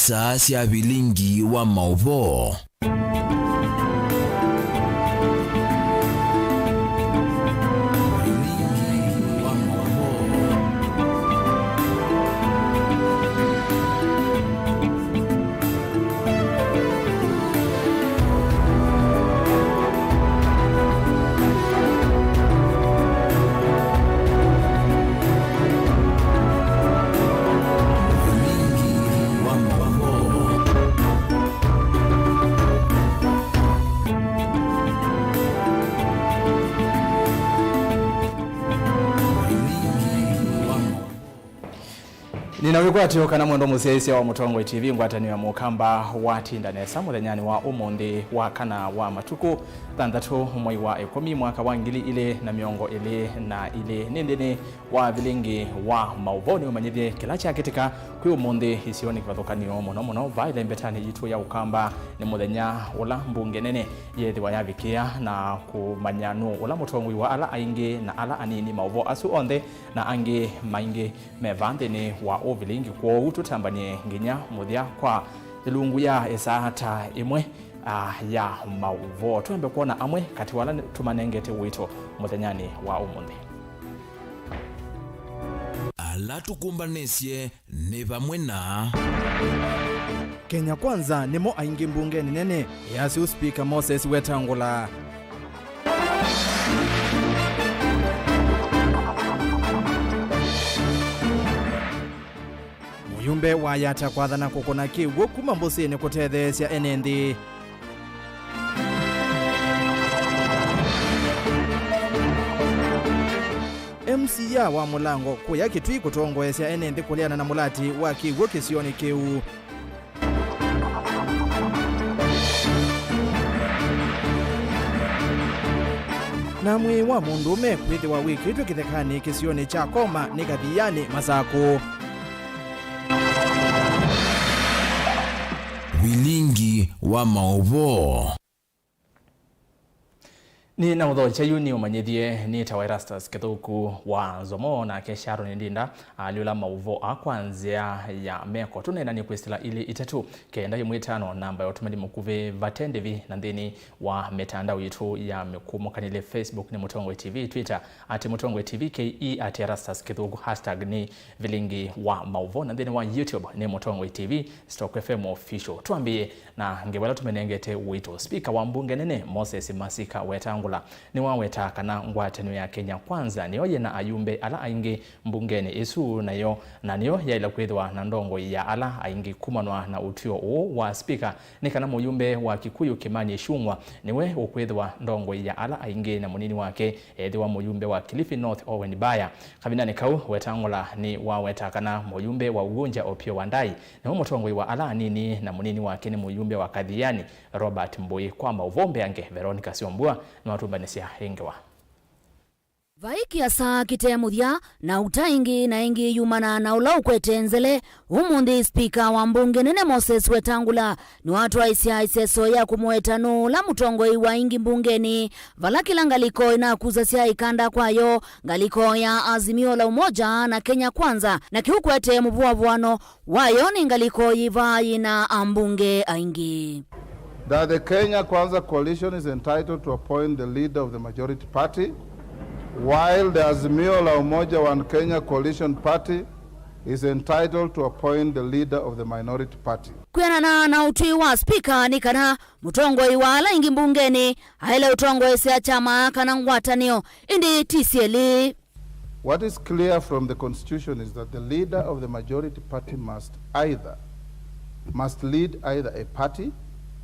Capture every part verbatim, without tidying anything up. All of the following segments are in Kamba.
Saa sya vilingi wa maũvoo. Nĩna wĩkwatyo kana mwendwa mũsyaĩĩsya wa Mũtongoi T V, ngwatanĩo ya Mũkamba watinda nesa mũthenyanĩ wa ũmũnthĩ wa kana wa matukũ, thanthatũ mwei wa ĩkũmi mwaka wa ngili ilĩ na mĩongo ĩlĩ na ilĩ. Nĩ nthĩnĩ wa vilingi wa maũvoo nĩũmanyĩthye kĩla kyakĩtĩka kwĩ ũmũnthĩ isionĩ kĩvathũkany'o mũno mũno vaa ĩlembetanĩ yitũ ya Ũkamba. Nĩ mũthenya ũla mbunge nene yeethĩwa yavikĩa na kũmanya nũũ ũla mũtongoi wa ala aingĩ na ala anini. Maũvoo asu onthe na angĩ maingĩ me vaa nthĩnĩ wa ũvilingi, kwoou tũtambany'e nginya mũthya kwa ĩlungu ya ĩsaa ta ĩmwe, ah, ya maũvoo. Twambe kwona amwe katĩ wa ala tũmanengete ũito mũthenyanĩ wa ũmũnthĩ. Ala tũkũmbanĩsye nĩ vamwe na Kenya Kwanza nĩmo aingĩ mbungenĩ nene, easya ũu Spika Moses Wetangula. Mũyumbe wa Yatta kwathana kũkũna kĩw'ũ kuma mbũsĩnĩ kũtetheesya ene nthĩ. M C A wa Mũlango kũya Kitui kũtongoesya ene nthĩ kũleana na mũlati wa kĩw'ũ kĩsionĩ kĩu. Na mwĩĩ wa mũndũũme kwĩthĩwa wĩkĩtwe kĩthekanĩ kĩsionĩ kya Koma nĩ Kathiani, Masakũ. Vilingi wa maũvoo. Nĩ na ũthokya yu nĩ ũmanyĩthie nĩ ta Erastus Kĩthũku wa Nzomo, nake Sharon Ndinda alyũla maũvoo aa kwa nzĩa ya meko. Tũneenanie kwĩsĩla ilĩ itatũ, kenda ĩmwe ĩtano, namba ya ũtũmani mũkuvĩ vate ndĩvi, na nthĩnĩ wa mĩtandao yitũ ya mĩkũmũkanĩlye, Facebook nĩ Mũtongoi T V, Twitter at Mũtongoi T V K E, at Erastus Kĩthũku, hashtag nĩ vilingi wa maũvoo, na nthĩnĩ wa YouTube nĩ Mũtongoi T V, Stock F M Official. Twambĩĩe na ngewa ĩla tũmenengete ũito. Spika wa mbunge nene Moses Masika Wetangula nĩwawetaa kana ngwatanĩo ya Kenya Kwanza nĩyo yĩ na ayumbe ala aingĩ mbungenĩ ĩsu, nayo, na nĩyo yaĩle kwĩthĩwa na ndongoi ya ala aingĩ kumanwa na ũtw'ĩo ũũ wa spika, nĩ kana mũyumbe wa Kikuyu Kimani Ichung'wa nĩwe ũkwĩthĩwa ndongoi ya ala aingĩ na mũnini wake ethĩwa mũyumbe wa Kilifi North Owen Baya. Kavindanĩ kau, Wetangula nĩwawetaa kana mũyumbe wa Ugunja Opiyo Wandayi nĩwe mũtongoi wa ala anini na mũnini wake nĩ mũyumbe wa Kathiani Robert Mbui. Kwa maũvoo mbeange, Veronica Syombua nĩwatũmbanĩsya ĩ ngewa. Vai kĩasa kĩte mũthya, na uta ĩngĩ na ĩngĩ yumana na ũla ũkwete nzele. Ũmũnthĩ, spika wa mbunge nene Moses Wetangula nĩwatwaĩsya ĩseso ya kũmũweta nũũ ũla mũtongoi wa aingĩ mbungenĩ, vala kĩla ngalĩko ĩnakusasya ĩkanda kwayo, ngalĩko ya Azimio la Umoja na Kenya Kwanza, na kĩu kwete mũvũavũano wayo nĩ ngalĩko yĩva yĩna ambunge aingĩ. That the Kenya Kwanza coalition is entitled to appoint the leader of the majority party, while the Azimio la Umoja One Kenya coalition party is entitled to appoint the leader of the minority party. Kwĩanana na ũtwi wa spika nĩ kana mũtongoi wa ala aingĩ mbungenĩ aĩle ũtongoesya kyama kana ngwatanĩo, ĩndĩ ti syelĩ. What is clear from the constitution is that the leader of the majority party must either, must lead either a party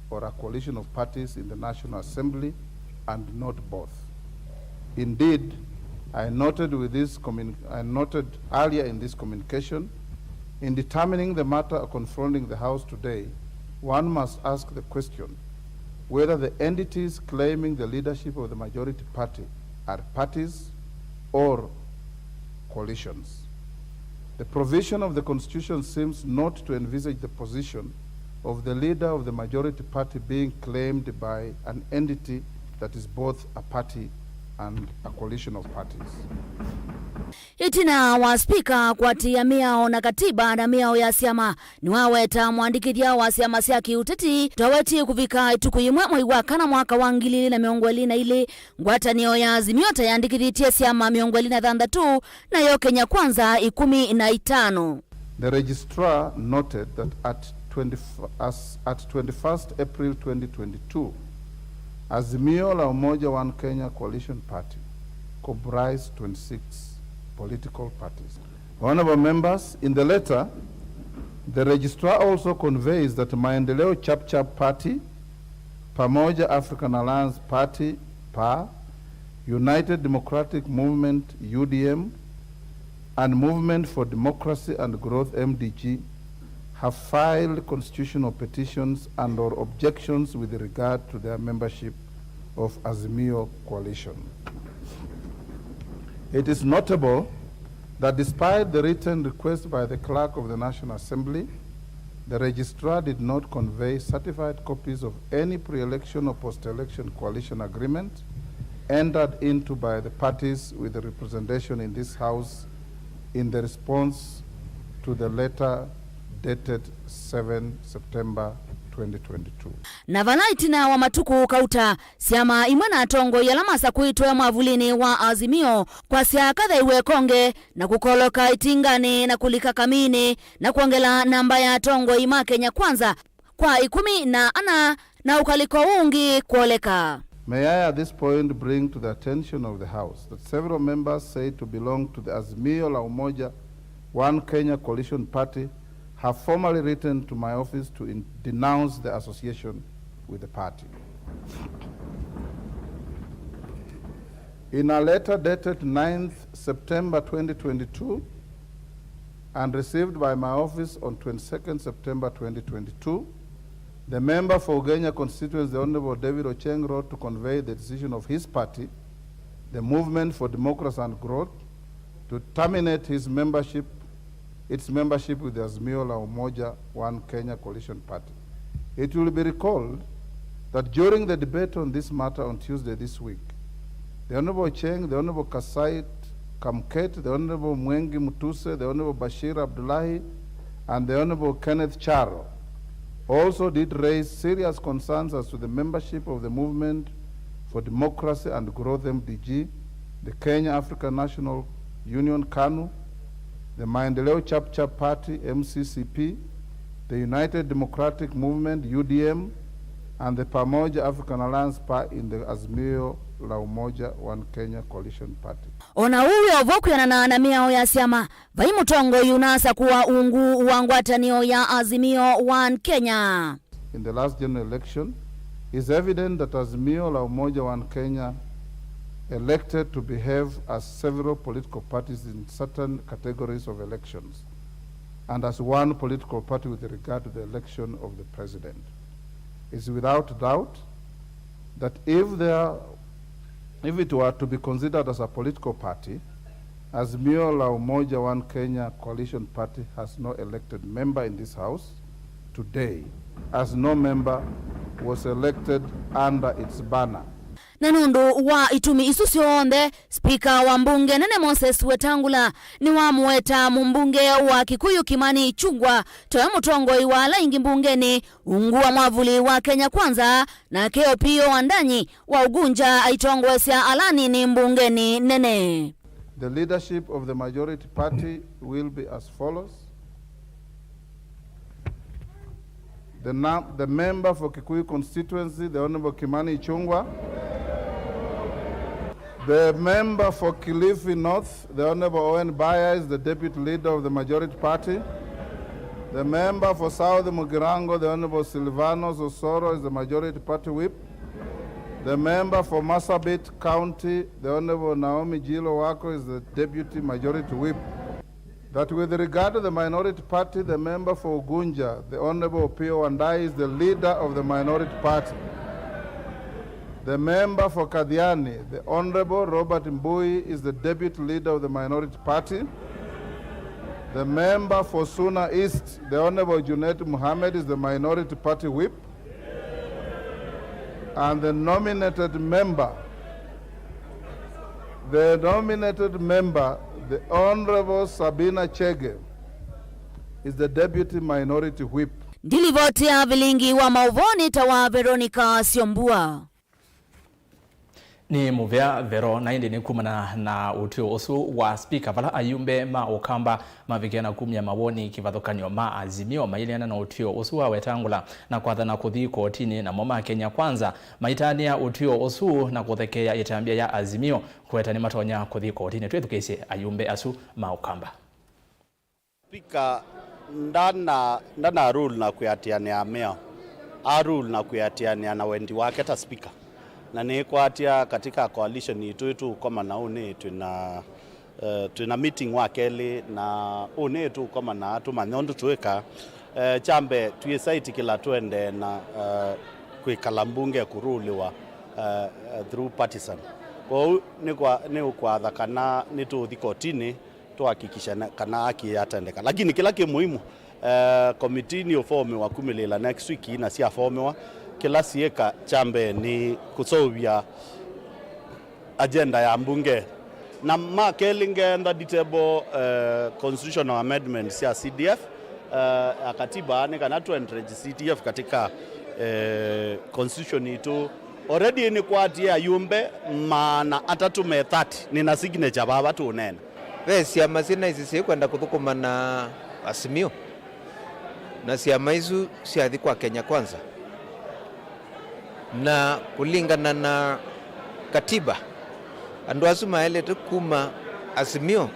or a coalition of parties in the National Assembly and not both. Indeed, I noted with this commun-, I noted earlier in this communication, in determining the matter confronting the House today, one must ask the question whether the entities claiming the leadership of the majority party are parties or coalitions. The provision of the constitution seems not to envisage the position of the leader of the majority party being claimed by an entity that is both a party and a coalition of parties. Ĩtina wa spika kũatĩĩa mĩao na katiba na mĩao ya syama, nĩwaweta mũandĩkĩthya wa syama sya kĩũteti twawetie kũvika ĩtukũ yĩmwe mwei wa kana mwaka wa ngili ilĩ na mĩongo ĩlĩ na ilĩ, ngwatanĩo ya Azimio ta yandĩkĩthĩtye syama mĩongo ĩlĩ na thanthatũ, nayo Kenya Kwanza ĩkũmi na itano. The registrar noted that at twenty, as at twenty-first April twenty twenty-two, Azimio la Umoja One Kenya Coalition Party comprised twenty-six political parties. Honorable members, in the letter, the registrar also conveys that Maendeleo Chap Chap Party, Pamoja African Alliance Party, PAA, United Democratic Movement, U D M, and Movement for Democracy and Growth, M D G, have filed constitutional petitions and or objections with regard to their membership of Azimio coalition. It is notable that despite the written request by the Clerk of the National Assembly, the Registrar did not convey certified copies of any pre-election or post-election coalition agreement entered into by the parties with representation in this House in the response to the letter dated seven September twenty twenty-two. Na vala ĩtina wa matukũ kauta, syama imwe na atongoi ala masakũĩtwe mwavulinĩ wa Azimio kwasya kathaiwe konge na kũkoloka ĩtinganĩ na kũlika kaminĩ na kwongela namba ya atongoi ma Kenya Kwanza kwa ĩkũmi na ana na ũkalĩko ũngĩ kwoleka. May I at this point bring to the attention of the House that several members said to belong to the Azimio la Umoja One Kenya Coalition Party have formally written to my office to in-, denounce the association with the party. In a letter dated ninth September twenty twenty-two and received by my office on twenty-second September twenty twenty-two, the member for Ugenya constituency, the Honorable David Ochieng, wrote to convey the decision of his party, the Movement for Democracy and Growth, to terminate his membership, its membership with the Azimio la Umoja One Kenya Coalition Party. It will be recalled that during the debate on this matter on Tuesday this week, the Honorable Ochieng, the Honorable Kasait Kamket, the Honorable Mwengi Mutuse, the Honorable Bashir Abdullahi, and the Honorable Kenneth Charo also did raise serious concerns as to the membership of the Movement for Democracy and Growth, M D G, the Kenya African National Union, KANU, the Maendeleo Chap Chap Party, M C C P, the United Democratic Movement, U D M, and the Pamoja African Alliance, PAA, in the Azimio la Umoja One Kenya Coalition Party. O na ũu wĩ o vo, kwĩanana na mĩao ya syama, vai mũtongoi ũnasakũa ungu wa ngwatanĩo ya Azimio One Kenya. In the last general election, it's evident that Azimio la Umoja One Kenya elected to behave as several political parties in certain categories of elections, and as one political party with regard to the election of the president. It's without doubt that if there, if it were to be considered as a political party, Azimio la Umoja One Kenya Coalition Party has no elected member in this House today, as no member was elected under its banner. Na nũndũ wa itumi isu syonthe, spika wa mbunge nene Moses Wetangula nĩwamũweta mũmbunge wa Kikuyu Kimani Ichung'wah towe mũtongoi wa ala aingĩ mbungenĩ ungu wa mwavuli wa Kenya Kwanza, nake Opiyo Wandayi wa Ugunja aitongoesya ala anini mbungenĩ nene. The leadership of the majority party will be as follows. The, num- the member for Kikuyu constituency, the Honorable Kimani Ichung'wah. The member for Kilifi North, the Honorable Owen Baya, is the deputy leader of the majority party. The member for South Mugirango, the Honorable Silvanos Osoro, is the majority party whip. The member for Marsabit County, the Honorable Naomi Jilo Wako, is the deputy majority whip. That with regard to the minority party, the member for Ugunja, the Honorable Opiyo Wandayi, is the leader of the minority party. The member for Kathiani, the Honorable Robert Mbui, is the deputy leader of the minority party. The member for Suna East, the Honorable Junet Mohammed, is the minority party whip. And the nominated member The nominated member, the Honorable Sabina Chege, is the Deputy Minority Whip. Ndilivoti ya vilingi wa mauvoo nĩ ta wa Veronica Syombua. Nĩ mũvea Vero, na ĩndĩ nĩ kumana na ũtw'ĩo ũsu wa spika, vala ayumbe ma Ũkamba mavikie na kumya mawoni kĩvathũkany'o ma Azimio maileana na ũtw'ĩo ũsu wa Wetangula na kwathana kũthi kotinĩ, namo ma Kenya Kwanza maitanĩa ũtw'ĩo ũsu na kũthekeea ĩtambya ya Azimio kũweta nĩmatonya kũthi kotinĩ. Twĩthukĩĩsye ayumbe asu ma Ũkamba. Spika ndana, ndana rule na kwĩatĩanĩa mĩao. A rule na kwĩatĩanĩa na wendi wake ta spika. Na nĩkwatya katika coalition itũ ĩtũũkomana ũnĩ twĩna, eh, twĩna meeting wa kelĩ, na ũnĩ tũũkomana tũmanya ũndũ tũĩka. Eh, kya mbee, twĩsa ĩtĩkĩla tũendee na, eh, kwĩkala mbunge kũrulĩwa, eh, eh, through partisan. Kwoou nĩkwa-, nĩũkwatha kana nĩtũũthi kotinĩ tũhakikisha na, kana haki yatendeka. Lakini kĩla kĩ muhimu, eh, komitii nĩũfomiwa kumĩlĩĩla next week, na syafomĩwa, kĩla syĩka kya mbee nĩ kũseũvya agenda ya mbunge. Na ma kelĩ ngeenda nditable, eh, constitutional amendments sya C D F, eh, ya katiba, nĩ kana tũentrenji C D F katika, eh, constitution itũ. Already nĩkwatie ayumbe maana atatũ me thirty, nĩna signature vava tũũneena. Ve syama syĩ na isu syĩkwenda kũthũkũma na Azimio, na syama isu syathi kwa Kenya Kwanza. Na kũlingana na katiba, andũ asu maelete kuma Azimio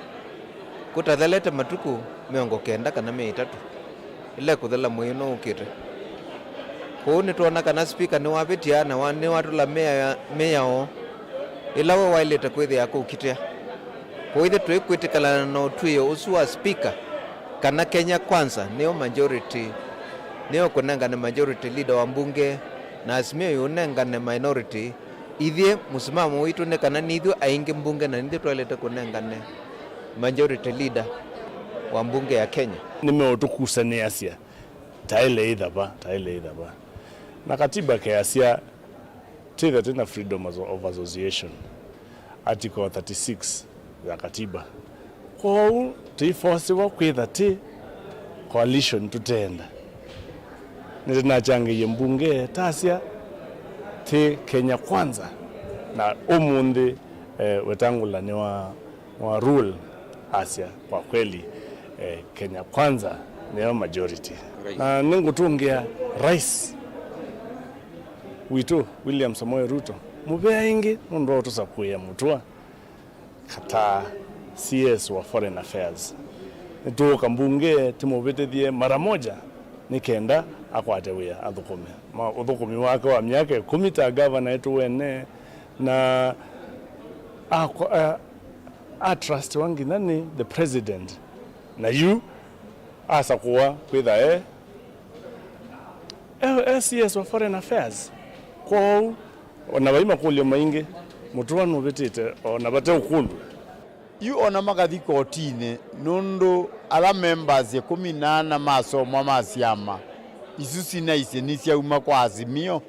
kũtathelete matukũ mĩongo kenda kana mĩao ĩtatũ ĩla ĩkũthela mwei ũno ũkĩte. Kwoou nĩtwona kana spika nĩwavĩtya na wa-, nĩwatũla mĩao, mĩao ĩla we waĩlĩte kwĩthĩa akũũkitĩa. Kwoou ithyĩ tũikwĩtĩkĩlana na ũtw'ĩo ũsu wa spika kana Kenya Kwanza nĩyo majority, nĩyo kũnengane majority leader wa mbunge, na Azimio yũnengane minority. Ithyĩ mũsimamo witũ nĩ kana nĩ ithyĩ aingĩ mbunge na nĩ ithyĩ twaĩlĩte kũnengane majority leader wa mbunge ya Kenya. Nĩmeũtũkusanĩasya taĩle ĩthava, taĩle ĩthava. Na katiba keasya twĩthe twĩna freedom of association, article thirty-six ya katiba. Kwoou tũifosiwa kwĩtha twĩ coalition tũteenda. Nĩtũnakyangĩie mbunge tasya twĩ Kenya Kwanza, na ũmũnthĩ, eh, Wetangula nĩwa, wa rule asya kwa kweli, eh, Kenya Kwanza nĩyo majority. Na nĩngũtũngĩa rais witũ William Samoei Ruto mũvea ĩngĩ nũndũ wa ũtũsakũĩa mũtũa ta C S wa Foreign Affairs. Nĩtũũka mbunge tĩmũvĩtĩthye mara moja nĩ kenda akwate wĩa athũkũme. Ma-, ũthũkũmi wake wa myaka ĩkũmi ta gavana ĩtũwene, na akwa-, a-, atrustiwa nginya nĩ the president, na yu asakũwa kwĩtha e, e, e C S wa Foreign Affairs. Kwoou, o na vai makũlyo maingĩ, mũtũa nũvĩtĩte o na vate ũkũlw'a. Yu o na makathi kotinĩ, nũndũ ala members ĩkũmi na ana masomwa ma syama isu sinaisye nĩsyauma kwa Azimio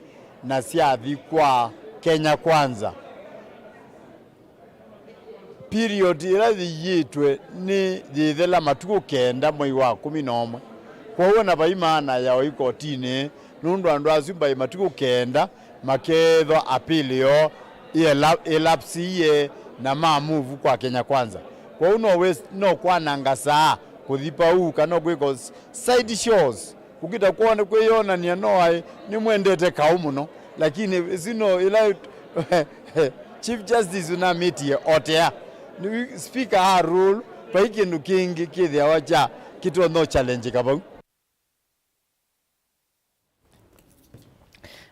na syathi kwa Kenya Kwanza. Period ĩla yĩyĩtwe nĩ yĩthela matukũ kenda mwei wa kũmi na ũmwe. Kwoou o na vai maana ya ũi kotinĩ, nũndũ andũ asu mbaĩ matukũ kenda makeethwa appeal yoo ĩela-, ĩlapsiie na ma move kwa Kenya Kwanza. Kwoou no waste, no kwananga saa kũthi pau kana kwĩka s-, side shows. Kũkita kwone kwĩyonany'a no aĩ nĩmwendete kaũ mũno, lakini ĩsu no ĩla Chief Justice ũnamĩtie otea. Nĩ speaker a rule, vai kĩndũ kĩngĩ kĩthĩawa kya kĩtonya ũchallenjĩka vau.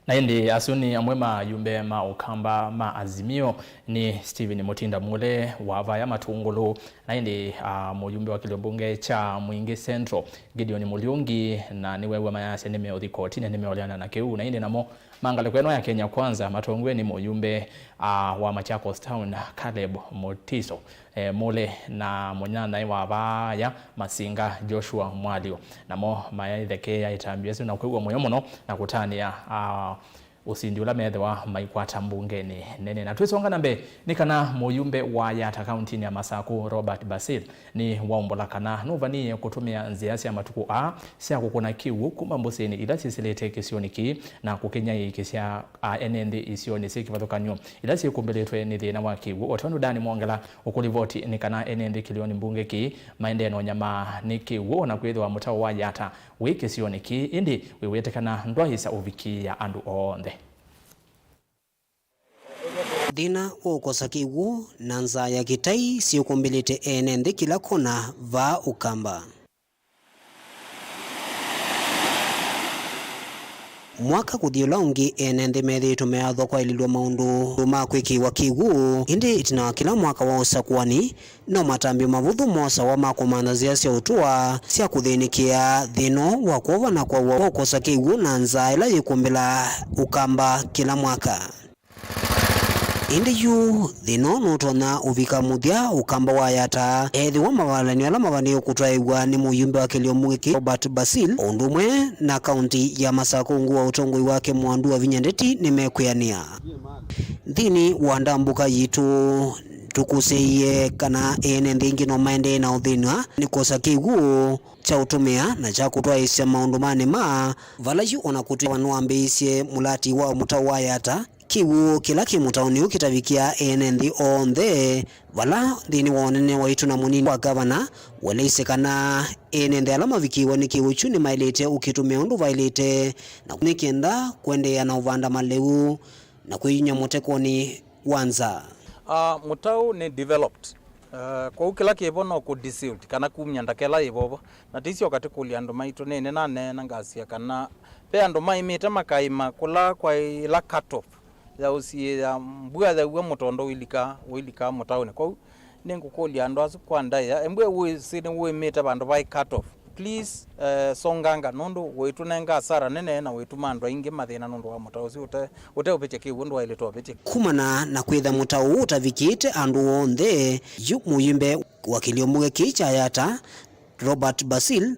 Na ĩndĩ asu nĩ amwe ma ayumbe ma Ũkamba ma Azimio nĩ Stephen Mutinda Mule wa vaya Matungulu, na ĩndĩ, ah, mũyumbe wa kĩlio mbunge kya Mwingi Central Gideon Muliungi, na nĩwew'a mayasya nĩmeũthi kotinĩ nĩmeũleana na kĩu, na ĩndĩ namo ma ngalĩko ĩno ya Kenya Kwanza matongoew'e nĩ mũyumbe, ah, wa Machakos Town Caleb Mutiso, eh, Mule na mũnyanyae wa vaya Masinga Joshua Mwalio, namo maĩthekeea ĩtambya ĩsu na kwĩw'a mũyo mũno na kũtanĩa, ah, ũsindi ũla methĩwa maikwata mbungenĩ nene. Na twĩsonga na mbee, nĩ kana mũyumbe wa Yatta kauntinĩ ya Masaku, Robert Basil, nĩwaumbũla kana nũvanie kũtũmĩa nzĩa sya matukũ aa sya kũkũna kĩw'ũ kuma mbũsĩnĩ ila syĩsĩlĩte kĩsionĩ kĩĩ na kũkĩnyaĩĩkĩsya a ene nthĩ isionĩ syĩ kĩvathũkany'o ila syĩkumbĩlĩtwe nĩ thĩna wa kĩw'ũ. O tondũ Dani Mwongela ũkũlivoti nĩ kana ene nthĩ kĩlĩonĩ mbunge kĩĩ maendee na ũnyamaa nĩ kĩw'ũ, o na kwĩthĩwa mũtao wa Yatta wĩ kĩsionĩ kĩĩ, ĩndĩ wĩw'ĩte kana ndwaĩsa ũvikĩĩa andũ onthe. Thĩna wa ũkosa kĩw'ũ na nzaa ya kĩtai syĩkumbĩlĩte ene nthĩ kĩla kona vaa Ũkamba. Mwaka kũthi ũla ũngĩ, ene nthĩ methĩĩtwe meathwa kwaĩlĩlw'a maũndũ ma kwĩkĩĩwa kĩw'ũ, ĩndĩ ĩtina wa kĩla mwaka wa ũsakũani, no matambya mavũthũ moosawa ma kũmantha nzĩa sya ũtũa sya kũthĩnĩkĩa thĩna wa kwova na kwaw'a kwa ũkosa kĩw'ũ na nzaa ĩla yĩkumbĩla Ũkamba kĩla mwaka. Ĩndĩ yu thĩna ũũ nũtonya ũvika mũthya Ũkamba wa Yatta, ethĩwa mavalanĩo ala mavanĩĩwe kũtwaĩw'a nĩ mũyumbe wa kĩlĩo mbunge kĩĩ Robert Basil, o ũndũ ũmwe na kaunti ya Masaku ungu wa ũtongoi wake Mwandu wa Vinya Ndeti nĩmekwĩanĩa. Nthĩnĩ wa ndambũka yitũ, tũkũsĩĩie kana ene nthĩ ingĩ no maendee na ũthĩnw'a nĩ kwosa kĩw'ũ kya ũtũmĩa na kya kũtwaĩĩsya maũndũ ma nĩma, vala yu o na kũtwĩka nĩwambĩĩisye mũlati wa mũtao wa Yatta, kĩw'ũ kĩla kĩ mũtaonĩ ũũ kĩtavikĩa ene nthĩ onthe, vala nthĩnĩ wa ũnene waitũ na mũnini wa ngavana, ũeleisye kana ene nthĩ ala mavikĩĩwe nĩ kĩw'ũ kyu nĩmaĩlĩte ũkĩtũmĩa ũndũ vaĩlĩte, na nĩ kenda kũendeea na ũvanda malĩu na kwĩyumya mũtekonĩ wa nzaa. Ah, mũtao nĩ developed. Ah, kwoou kĩla kĩvo no kũ desilt kana kumya ndaka ĩla yĩvovo. Na tĩisyoka tĩkũlya andũ maitũ, nĩnĩ naneena ngasya kana ve andũ maĩmĩte makaĩma kũla kwa ĩla cut off ya ũsiĩĩa mbua yaw'a mũtondo ũilika, ũilika mũtaonĩ. Kwoou nĩngũkũlya andũ asu kwa ndaĩa, embwe wĩsĩ nĩwĩmĩte vandũ vaĩ cut off. Please, eh, songanga, nũndũ wĩtũnenga asara nene na wĩtuma andũ aingĩ mathĩna nũndũ wa mũtao ũsu ũte, ũteũvĩtya kĩw'ũ ndwaĩlĩte ũvĩtya. Kumana na kwĩtha mũtao ũũ ũtavikĩte andũ onthe, yu mũyumbe wa kĩlĩo mbunge kĩĩ kya Yatta, Robert Basil,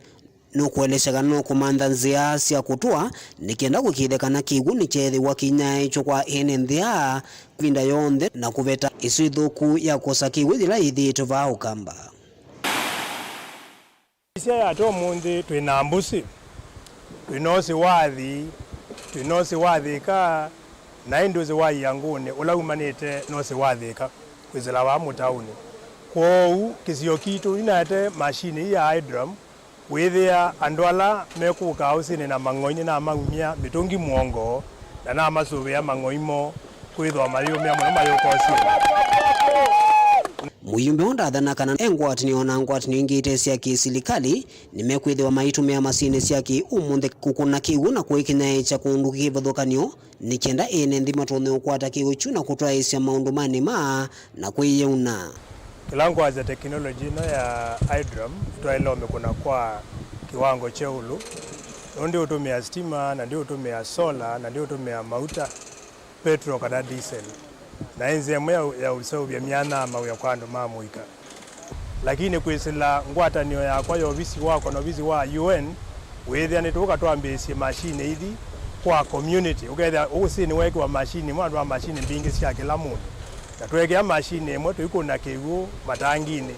nũkũelesya kana nũkũmantha nzĩa sya kũtũa nĩ kenda kũĩkĩĩthya kana kĩw'ũ nĩkyeethĩwa kĩinyaĩĩtw'e kwa ene nthĩ aa ĩvinda yonthe na kũveta ĩsu ĩthũku ya kwosa kĩw'ũ yĩla yĩthĩĩtwe vaa Ũkamba. Ĩsya ya ta ũmũnthĩ twĩ na mbũsĩ, twĩ na ũsĩ wa athi, twĩ na ũsĩ wa Thĩka, na ĩndĩ ũsĩ wa Iangũnĩ ũla wumanĩte na ũsĩ wa Thĩka kwĩsĩla vaa mũtaonĩ. Kwoou kĩsio kitũ nĩnaete mashini ii ya hydrum, wĩthĩa andũ ala mekũkaa ũsĩnĩ na mang'oi nĩnamaumya mĩtũngi mũongo na namasũvĩa mang'oi moo kwĩthĩwa mayĩũmĩa mũno mayũka ũsĩnĩ. Mũyumbe ũũ ndathana kana e ngwatanĩo na ngwatanĩo ingĩ ite sya kĩsilikalĩ nĩmekwĩthĩwa maitũmĩa masinĩ sya kĩ-ũmũnthĩ kũkũna kĩw'ũ na kũĩkĩnyaĩĩkya kũndũ kĩ kĩvathũkany'o nĩ kenda ene nthĩ matonye ũkwata kĩw'ũ kyu na kũtwaĩĩsya maũndũ ma nĩma na kwĩyĩuna. Kĩla ngwasya, teknoloji ĩno ya hydrum twaĩle ũmĩkũna kwa kĩwango kya ĩũlũ, nũndũ ndĩũtũmĩa sitima, na ndĩũtũmĩa solar, na ndĩũtũmĩa mauta, petrol kana diesel, na ĩ nzĩa ĩmwe ya, ya ũseũvya myanya ya mawĩa kwa andũ ma mũika. Lakini kwĩsĩla ngwatanĩo yakwa ya ovisi wakwa na ovisi wa U N, wĩthĩa nĩtũũka twambĩĩsye mashini ithi kwa community. Ũkethĩa ũsĩnĩ weekĩwa mashini ĩmwe vandũ va mashini mbingĩ sya kĩla mũndũ. Na tweekĩa mashini ĩmwe, tũikũna kĩw'ũ matanginĩ.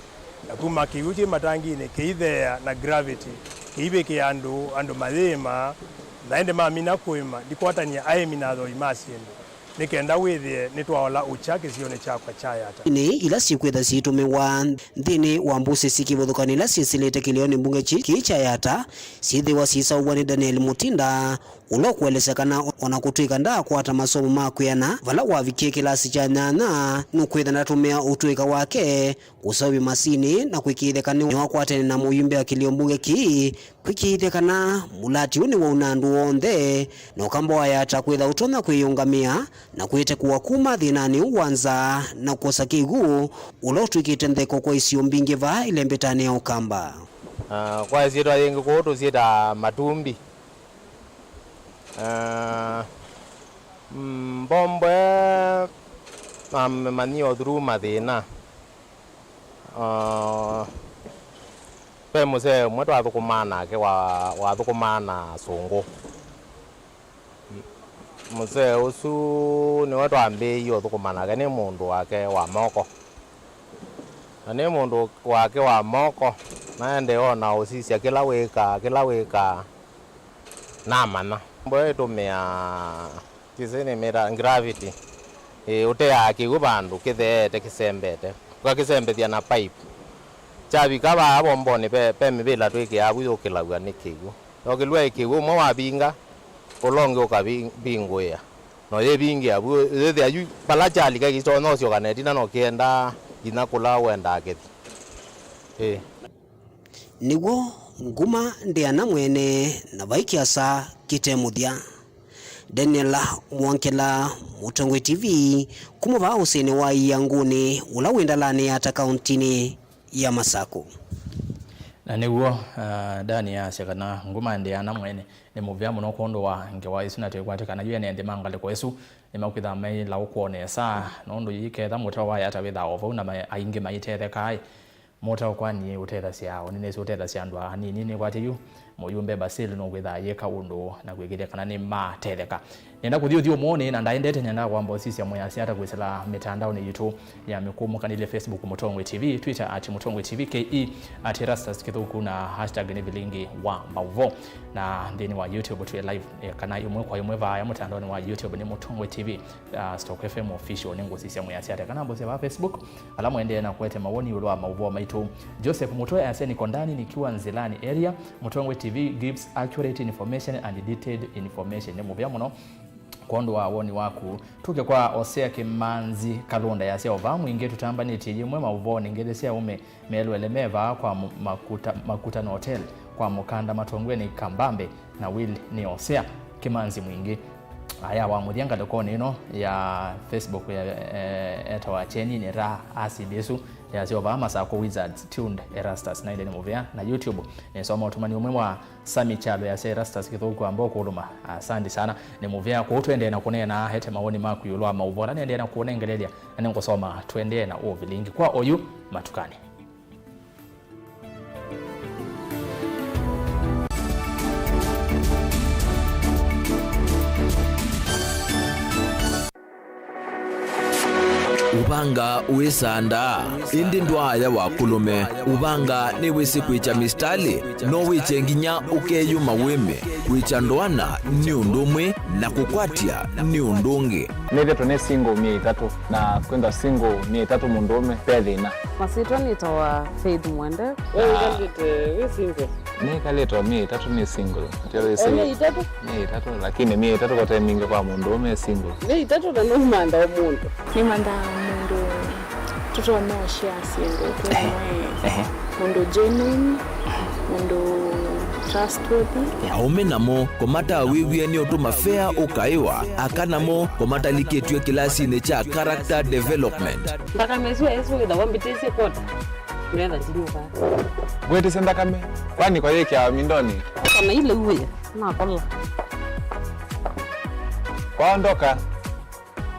Na kuma kĩw'ũ kĩ matanginĩ, kĩitheea na gravity, kĩivĩkĩa andũ, andũ mayĩĩma, na ĩndĩ mamina kũĩma, ndikwatany'a aĩmi na athoi ma syĩndũ. Nĩ kenda wĩthĩe nĩtwaola ũkya kĩsionĩ kyakwa kya Yatta. Nĩ ila syĩkwĩtha syĩtũmĩwa nthĩnĩ wa mbũsĩ syĩ kĩvathũkany'o ila syĩsĩlĩte kĩlĩonĩ mbunge kĩ-, kĩĩ kya Yatta syĩthĩwa syĩsaũvw'a nĩ Daniel Mutinda, ũla ũkũelesya kana o na kũtw'ĩka ndaakwata masomo ma kwĩana vala wavikie kĩlasi kya nyanya, nũkwĩtha ndatũmĩa ũtũĩka wake kũseũvya masinĩ na kwĩkĩĩthya kana nĩwakwatene na mũyumbe wa kĩlĩo mbunge kĩĩ, kwĩkĩĩthya kana mũlati ũũ nĩwauna andũ onthe, na Ũkamba wa Yatta kwĩtha ũtonya kwĩyĩũngamĩa na kwĩtekũa kuma thĩnanĩ ũũ wa nzaa na kwosa kĩw'ũ ũla ũtw'ĩkĩte ntheko kwa isio mbingĩ vaa ĩlembetanĩ ya Ũkamba. Ah, kwa ĩsyĩtwa yĩngĩ kũũ tũsyĩtaa matumbi. Ah, mm, mbombwe mamemanyie o through mathĩna. Ah, ve mũsee ũmwe twathũkũmaa nake wa, wathũkũmaa na sũngũ. Mũsee ũsu nĩwe twambĩĩie ũthũkũma nake, nĩ mũndũ wake wa moko. Na nĩ mũndũ wake wa moko, naendee o na ũsisya kĩla wĩkaa, kĩla wĩkaa, namanya. Mboya ĩtũmĩaa kĩsĩ nĩmĩta gravity. Ĩĩ, ũteaa kĩw'ũ vandũ kĩtheete kĩsembete, ũkakĩsembethya na pipe. Kyavika vaa vombonĩ ve, ve mĩvĩla twĩkĩaa vu yũkĩlaw'a nĩ kĩw'ũ. Yokĩlw'a ĩ kĩw'ũ, ũmwe wavinga, ũla ũngĩ ũkavingũĩa. Na ũyĩvingĩa vu, yĩthĩa yu vala kyalika kĩtonya ũsyoka na ĩtina, no kĩendaa nginya kũla wendaa kĩthi. Ĩĩ. Nĩw'o nguma ndĩana mwene, na vai kĩasa kĩte mũthya. Daniel Mwongela, Mũtongoi T V, kuma vaa ũsĩnĩ wa Iangũnĩ, ũla wĩ ndalanĩ ya Ata kauntinĩ ya Masakũ. Na nĩw'o, ah, Dani asya kana nguma ndĩana mwene nĩ mũvea mũno kwondũ wa ngewa ĩsu, na twĩkwatĩkana yu ene nthĩ ma ngalĩko ĩsu nĩmakwĩthaa mailaũkw'a nesa, nũndũ yĩketha mũtao wa Yata wĩthaa o vau na ma-, aingĩ maitethekaa. Mũtao kwa niĩ ũtethasya, o nĩnĩsĩ ũtethasya andũ anini. Nĩkwatya yu mũyumbe Basil nũkwĩthaa yĩka ũndũ na kwĩkĩthya kana nĩmatetheka. Nĩenda kũthi ũthyũmũonĩ, na ndaendete, nĩendaa kwamba ũsisya mwĩasya ata kwĩsĩla mĩtandaonĩ yitũ ya mĩkũmũkanĩlye, Facebook Mũtongoi T V, Twitter at Mũtongoi T V K E, at Erastus Kĩthũku, na hashtag nĩ Vilingi wa Maũvoo. Na nthĩnĩ wa YouTube twĩ live, eh, kana ĩmwe kwa ĩmwe vaaya mũtandaonĩ wa YouTube nĩ Mũtongoi T V, uh, Stock F M Official. Nĩngũsisya mwĩasya ata kana mbũsya vaa Facebook, ala mwendeee na kũete mawoni ĩũlũ wa maũvoo maitũ. Joseph Mũtwe asya, "Niko ndani nikiwa Nzilani area. Mũtongoi T V gives accurate information and detailed information." Nĩ mũvea mũno kwondũ wa woni waku. Tũke kwa Osea Kĩmanzi Kalũnda, yasya, "O vaa mwingĩ tũtambanĩtye yĩmwe maũvoonĩ, ngĩthĩ sya aũme melũele me vaa kwa mu-, Makuta, Makuta na Hotel kwa mũkanda matongw'e nĩ Kambambe na Will nĩ Osea Kĩmanzi mwingĩ." Aya wa mũthya ngalĩkonĩ ĩno ya Facebook ya, eh, etawa Kyeni nĩ ta asili ĩsu yasya, "O vaa Masakũ Wizards tuned Erastus." Na ĩndĩ nĩ mũvea na YouTube nĩsoma ũtũmani ũmwe wa Sami Kyalo yasya, "Erastus Kĩthũku amba ũkũlũma." Asante sana. Nĩ mũvea kũu, tũendee na kũneena, ete mawoni maku ĩũlũ wa maũvoo ala nĩendee na kũnengelelya, na nĩngũsoma tũendee na ũvilingi kwa oyu matukanĩ. Ũvanga wĩsandaa, ĩndĩ ndwaaya wa kũlũme. Ũvanga nĩwĩsĩ kwĩkya mĩsitalĩ, no wĩkye nginya ũkeyũma wĩme. Kwĩkya ndoana nĩ ũndũ ũmwe, na kũkwatya nĩ ũndũ ũngĩ. Nĩthĩtwe nĩ single myei ĩtatũ, na kwĩthwa single myei ĩtatũ mũndũũme, ve thĩna. Masyĩtwa nĩtawa Faith Mwende. We wĩkalĩte wĩ single? Nĩkalĩte o myei ĩtatũ nĩ single. Ndio wĩsĩ. O myei ĩtatũ? Myei ĩtatũ, lakini myei ĩtatũ kote mingĩ kwa mũndũũme e single. Myei ĩtatũ na nũmantha o mũndũ. Nĩmanthaa mũndũ tũtonya ũshare syĩndũ twĩ. Ehe. Mũndũ genuine, mũndũ trustworthy. Aũme namo kũmatawĩw'e nĩ ũtũma fea ũkaĩwa, aka namo kũmatalikĩtw'e kĩlasinĩ kya character development. Nthakame ĩsu ya Yesũ wĩthawa mbĩtĩsye kwota. Ngetha ndinyuka. Ngwĩtĩsye nthakame, kwani kwa yĩkĩawa mindonĩ? Kana ile uwe, nakola. Kwaondoka,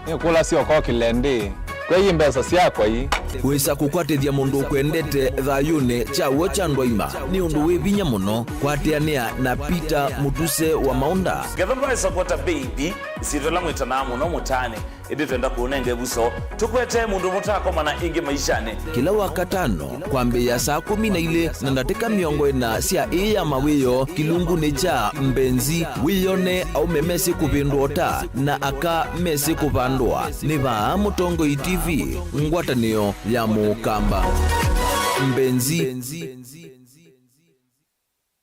nĩkũlasya ũkokĩle ndĩ. Kwei mbesa syakwa ii. Kwĩsa kũkwatĩthya mũndũ ũkwendete thayũnĩ kya w'o kya ndwaima nĩ ũndũ wĩ vinya mũno. Kwatĩanĩa na Peter Mũtuse wa Maũnda. Ngetha ndwaĩsa kwota baby, ĩsyĩtwa ĩla mwĩtanaa mũno mũtaanĩ. Ĩndĩ twenda kũũnenga ĩvuso, tũkwete mũndũ mũtakomana ĩngĩ maishanĩ. Kĩla Wakatano, kwambĩĩa saa kũmi na ilĩ na ndatĩka mĩongo ĩna sya ĩĩ ya mawĩoo, kĩlungunĩ kya Mbenzi, wĩyone aũme mesĩ kũvĩndũa ũta na aka mesĩ kũvandũa. Nĩ vaa Mũtongoi T V, ngwatanĩo ya Mũkamba. Mbenzi.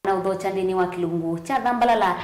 Na ũthokya nthĩnĩ wa kĩlungu kya Thambalala.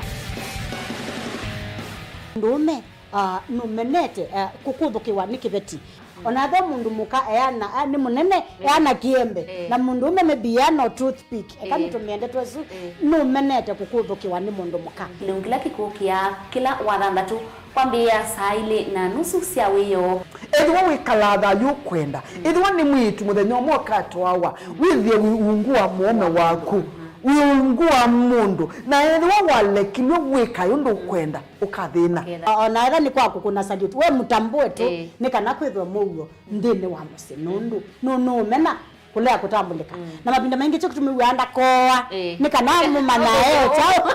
Mũndũũme, ah, nũmenete, ah, kũkũthũkĩwa nĩ kĩveti. Ona ethĩwa mũndũ mũka eana, ah, nĩ mũnene, eh, eana kĩembe. Eh. Na mũndũũme maybe eana o toothpick. Eka, eh, nĩtũmĩe ndeto ĩsu, eh, nũmenete kũkũthũkĩwa nĩ mũndũ mũka. Kĩlungu kĩla kĩkũkĩa kĩla Wathanthatũ kwambĩĩa saa ilĩ na nusu sya wĩoo. Ethĩwa wĩkalaa thayũ ũkwenda, ethĩwa nĩ mwĩĩtu mũthenya ũmwe ũkatwawa, wĩthĩe wĩ ungu wa mũũme waku, wĩ ungu wa mũndũ, na ethĩwa walekilw'e wĩkae ũndũ ũkwenda, ũkathĩna. Ũkethĩa. O na ethĩwa nĩ kwa kũkũna salute, we mũtambũe tu, ĩĩ, nĩ kana kwĩthwe mũuo nthĩnĩ wa mũsyĩ, nũndũ nũ-, nũũmena kũlea kũtambũlĩka. Mm. Na mavinda maingĩ kyo kĩtumi wĩaa ndakoa, ĩĩ, nĩ kana mũmanya e kyaũ.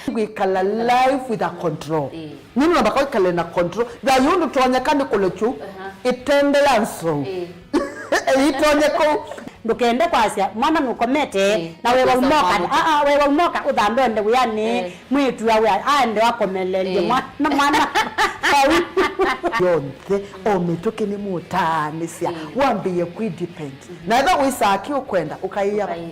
Kwĩkala life with a control. Ĩĩ. Nĩ no mpaka wĩkale na control. Thayũ ndũtonyeka nĩ kũlekyu. Aha. Ĩtende ya nzou. Ĩĩ. Ĩitonyeka. Ndũkende kwasya mwana nũkomete. Ĩĩ. Na wewa ũkosa umoka. Mwana. Aa, wewa umoka ũthambe ũende wĩanĩ. Ĩĩ. Mwĩĩtu awe aende akomelelye. Ĩĩ. Mwana, mwana. Vau. Yonthe, o mĩtũkĩ nĩmũtaanĩsya. Ĩĩ. Wambĩĩe kwĩ depend. Na ethĩwa wĩsaa kĩ ũkwenda, ũkaĩa. Ũkaĩ-, ĩĩ.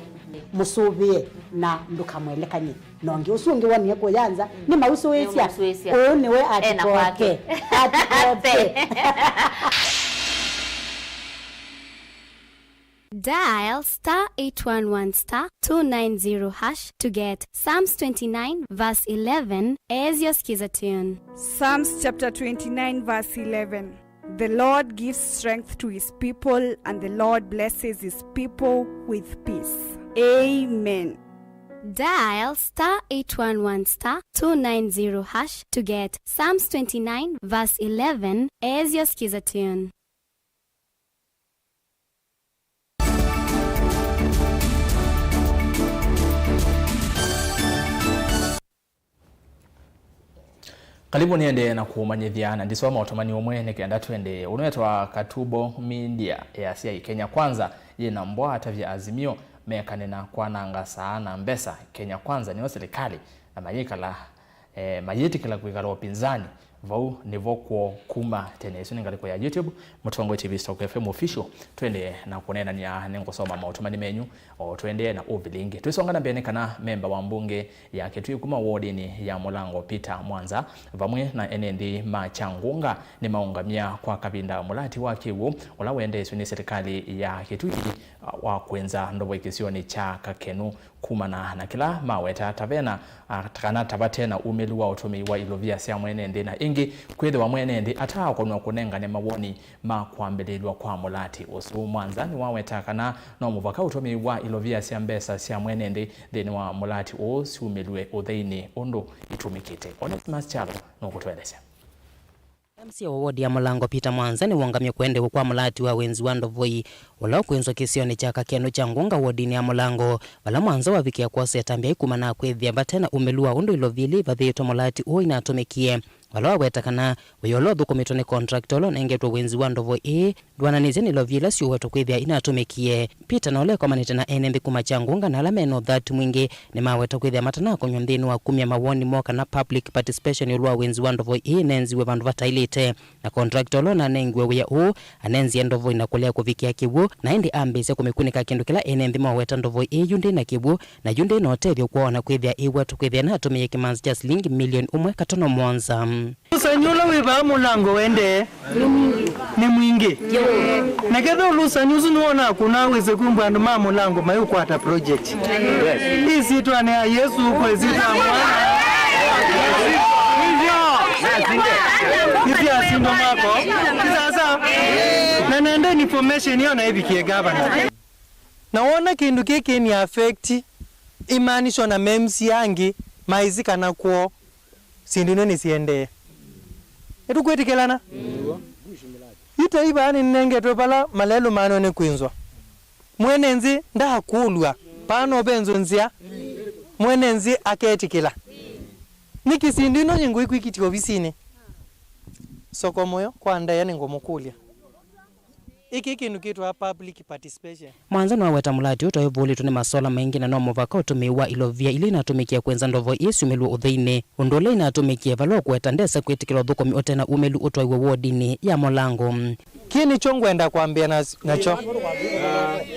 Mũsũvĩe na ndũkamwelekany'e. Na ũngĩ ũsu ũngĩ wonie kũya nza, nĩ mausũĩsya. Nĩ mausũĩsya. Ũũ nĩwe. Ena kwake. Atikote. Atikote. Dial star eight one one star two nine zero hash to get Psalms twenty-nine verse eleven as your skiza tune. Psalms chapter twenty-nine verse eleven. The Lord gives strength to his people, and the Lord blesses his people with peace. Amen. Dial star eight one one star two nine zero hash to get Psalms twenty-nine verse eleven as your skiza tune. Kalivu nĩendee na kũmanyĩthya na ndisoma ũtũmani ũmwe nĩ kenda twende. Ũnwetwa Katubo Media yasya Kenya Kwanza yĩna mbwa atavya Azimio mekane na kwananga saa na mbesa. Kenya Kwanza nĩyo silikalĩ na mayĩkala, eh, mayĩtĩkĩla kwĩkala ũpinzani. Vau nĩvo kwoo kuma tene. Ĩsu nĩ ngalĩko ya YouTube, Mũtongoi T V Stock F M Official. Twendee na kũneenany'a, nĩngũsoma maũtũmani menyu o twendee na ũvilingi. Twĩsonga na mbee nĩ kana memba wa mbunge ya Kitui kuma wodinĩ ya Mũlango Peter Mwanza vamwe na ene nthĩ ma Kyangunga nĩmaũngamya kwa kavinda mũlati wa kĩw'ũ ũla wendeesw'e nĩ silikalĩ ya Kitui wa kwĩnza ndovoi kĩsionĩ kya Kakenu. Kumana na kĩla maweta ta vena, a, kana ta vate na umĩlu wa ũtũmĩi wa ilovia sya mwene nthĩ na ĩngĩ kwĩthĩwa mwene nthĩ ataakonw'a kũnengane mawoni ma kwambĩlĩlw'a kwa mũlati ũsu. Mwanza nĩwaweta kana no mũvaka ũtũmĩi wa ilovia sya mbesa sya mwene nthĩ nthĩnĩ wa mũlati ũũ syumĩlw'e ũtheinĩ ũndũ itũmĩkĩte. Onesimus Kyalo nũkũtũelesya. M C A wa wodi ya Mũlango Peter Mwanza nĩwongamie kwendeew'a kwa mũlati wa wĩnzi wa ndovoi ũla ũkwĩnzwa kĩsionĩ kya Kakenu Kyangunga wodinĩ ya Mũlango, vala Mwanza wavikĩa kwosa ĩtambya ĩkumana na kwĩthĩa vate na ũmĩlu wa ũndũ ilovia ila ivathĩĩtwe mũlati ũũ inatũmĩkie, vala waweta kana wĩa ũla ũthũkũmĩtwe nĩ contractor ũla ũnengetwe wĩnzi wa ndovoi ĩĩ ndwananĩsye na ilovia ila syũwetwe kwĩthĩa inatũmĩkie. Peter na ũla ekomanĩte na ene nthĩ kuma Kyangunga na ala mena ũthatu mwingĩ nĩmaweta kwĩthĩa matanakonywa nthĩnĩ wa kumya mawoni moo kana public participation ĩũlũ wa wĩnzi wa ndovoi ĩĩ ĩnenziwe vandũ vataĩlĩte. Na contractor ũla ũnanengiwe wĩa ũũ anenzie ndovoi na kũlea kũvikĩa kĩw'ũ, na ĩndĩ ambĩĩsya kũmĩkunĩka kĩndũ kĩla ene nthĩ maweta ndovoi ĩĩ yu ndĩ na kĩw'ũ, na yu ndĩ na ũtethyo kwoo na kwĩthĩa ĩwetwe kwĩthĩa natũmĩie kĩmanzi kya silingi milioni ũmwe katono mũonza. Ũlũsani ũla wĩ vaa Mũlango wendee nĩ mwingĩ. Na ketha ũlũsani ũsu nĩwonaa kũna wĩsĩ kumbwa andũ ma Mũlango mayũkwata project. Ĩsyĩtwanĩ ya Yesũ, kwa ĩsyĩtwa ya Mwana. Ĩsyaasindwa mwako. Sasa, na nenda information ĩyo na ĩvikie gavana. Na wona kĩndũ kĩĩ kĩni affect imaanisho na ma M C A angĩ maĩsĩ kana kwoo syĩndũ ino nĩsiendee. Nĩtũkwĩtĩkĩlana? Yu ta ivaa nĩnengetwe vala malelũ maanwe nĩ kwĩnzwa. Mwene nzĩ ndakũlw'a, vaa no venzwe nzĩa, mwene nzĩ aketĩkĩla. Nĩkĩ syĩndũ ino nyingũ ikwĩkĩtya ovisinĩ? Soko mũyo kwa ndaĩa nĩngũmũkũlya. Ĩkĩ kĩndũ kĩtwa public participation. Mwanza nĩwaweta mũlati ũũ ta ũvũlĩtwe nĩ masola maingĩ na no mũvaka ũtũmĩi wa ilovia ila inatũmĩkie kwĩnza ndovo ii syumĩlw'e ũtheinĩ, ũndũ ũla inatũmĩkie vala ũkũweta ndesa kwĩtĩkĩla ũthũkũmi ũte na umĩlu ũtwaiwe wodinĩ ya Mũlango. Kĩĩ nĩkyo ngwenda kwambĩa na, nakyo.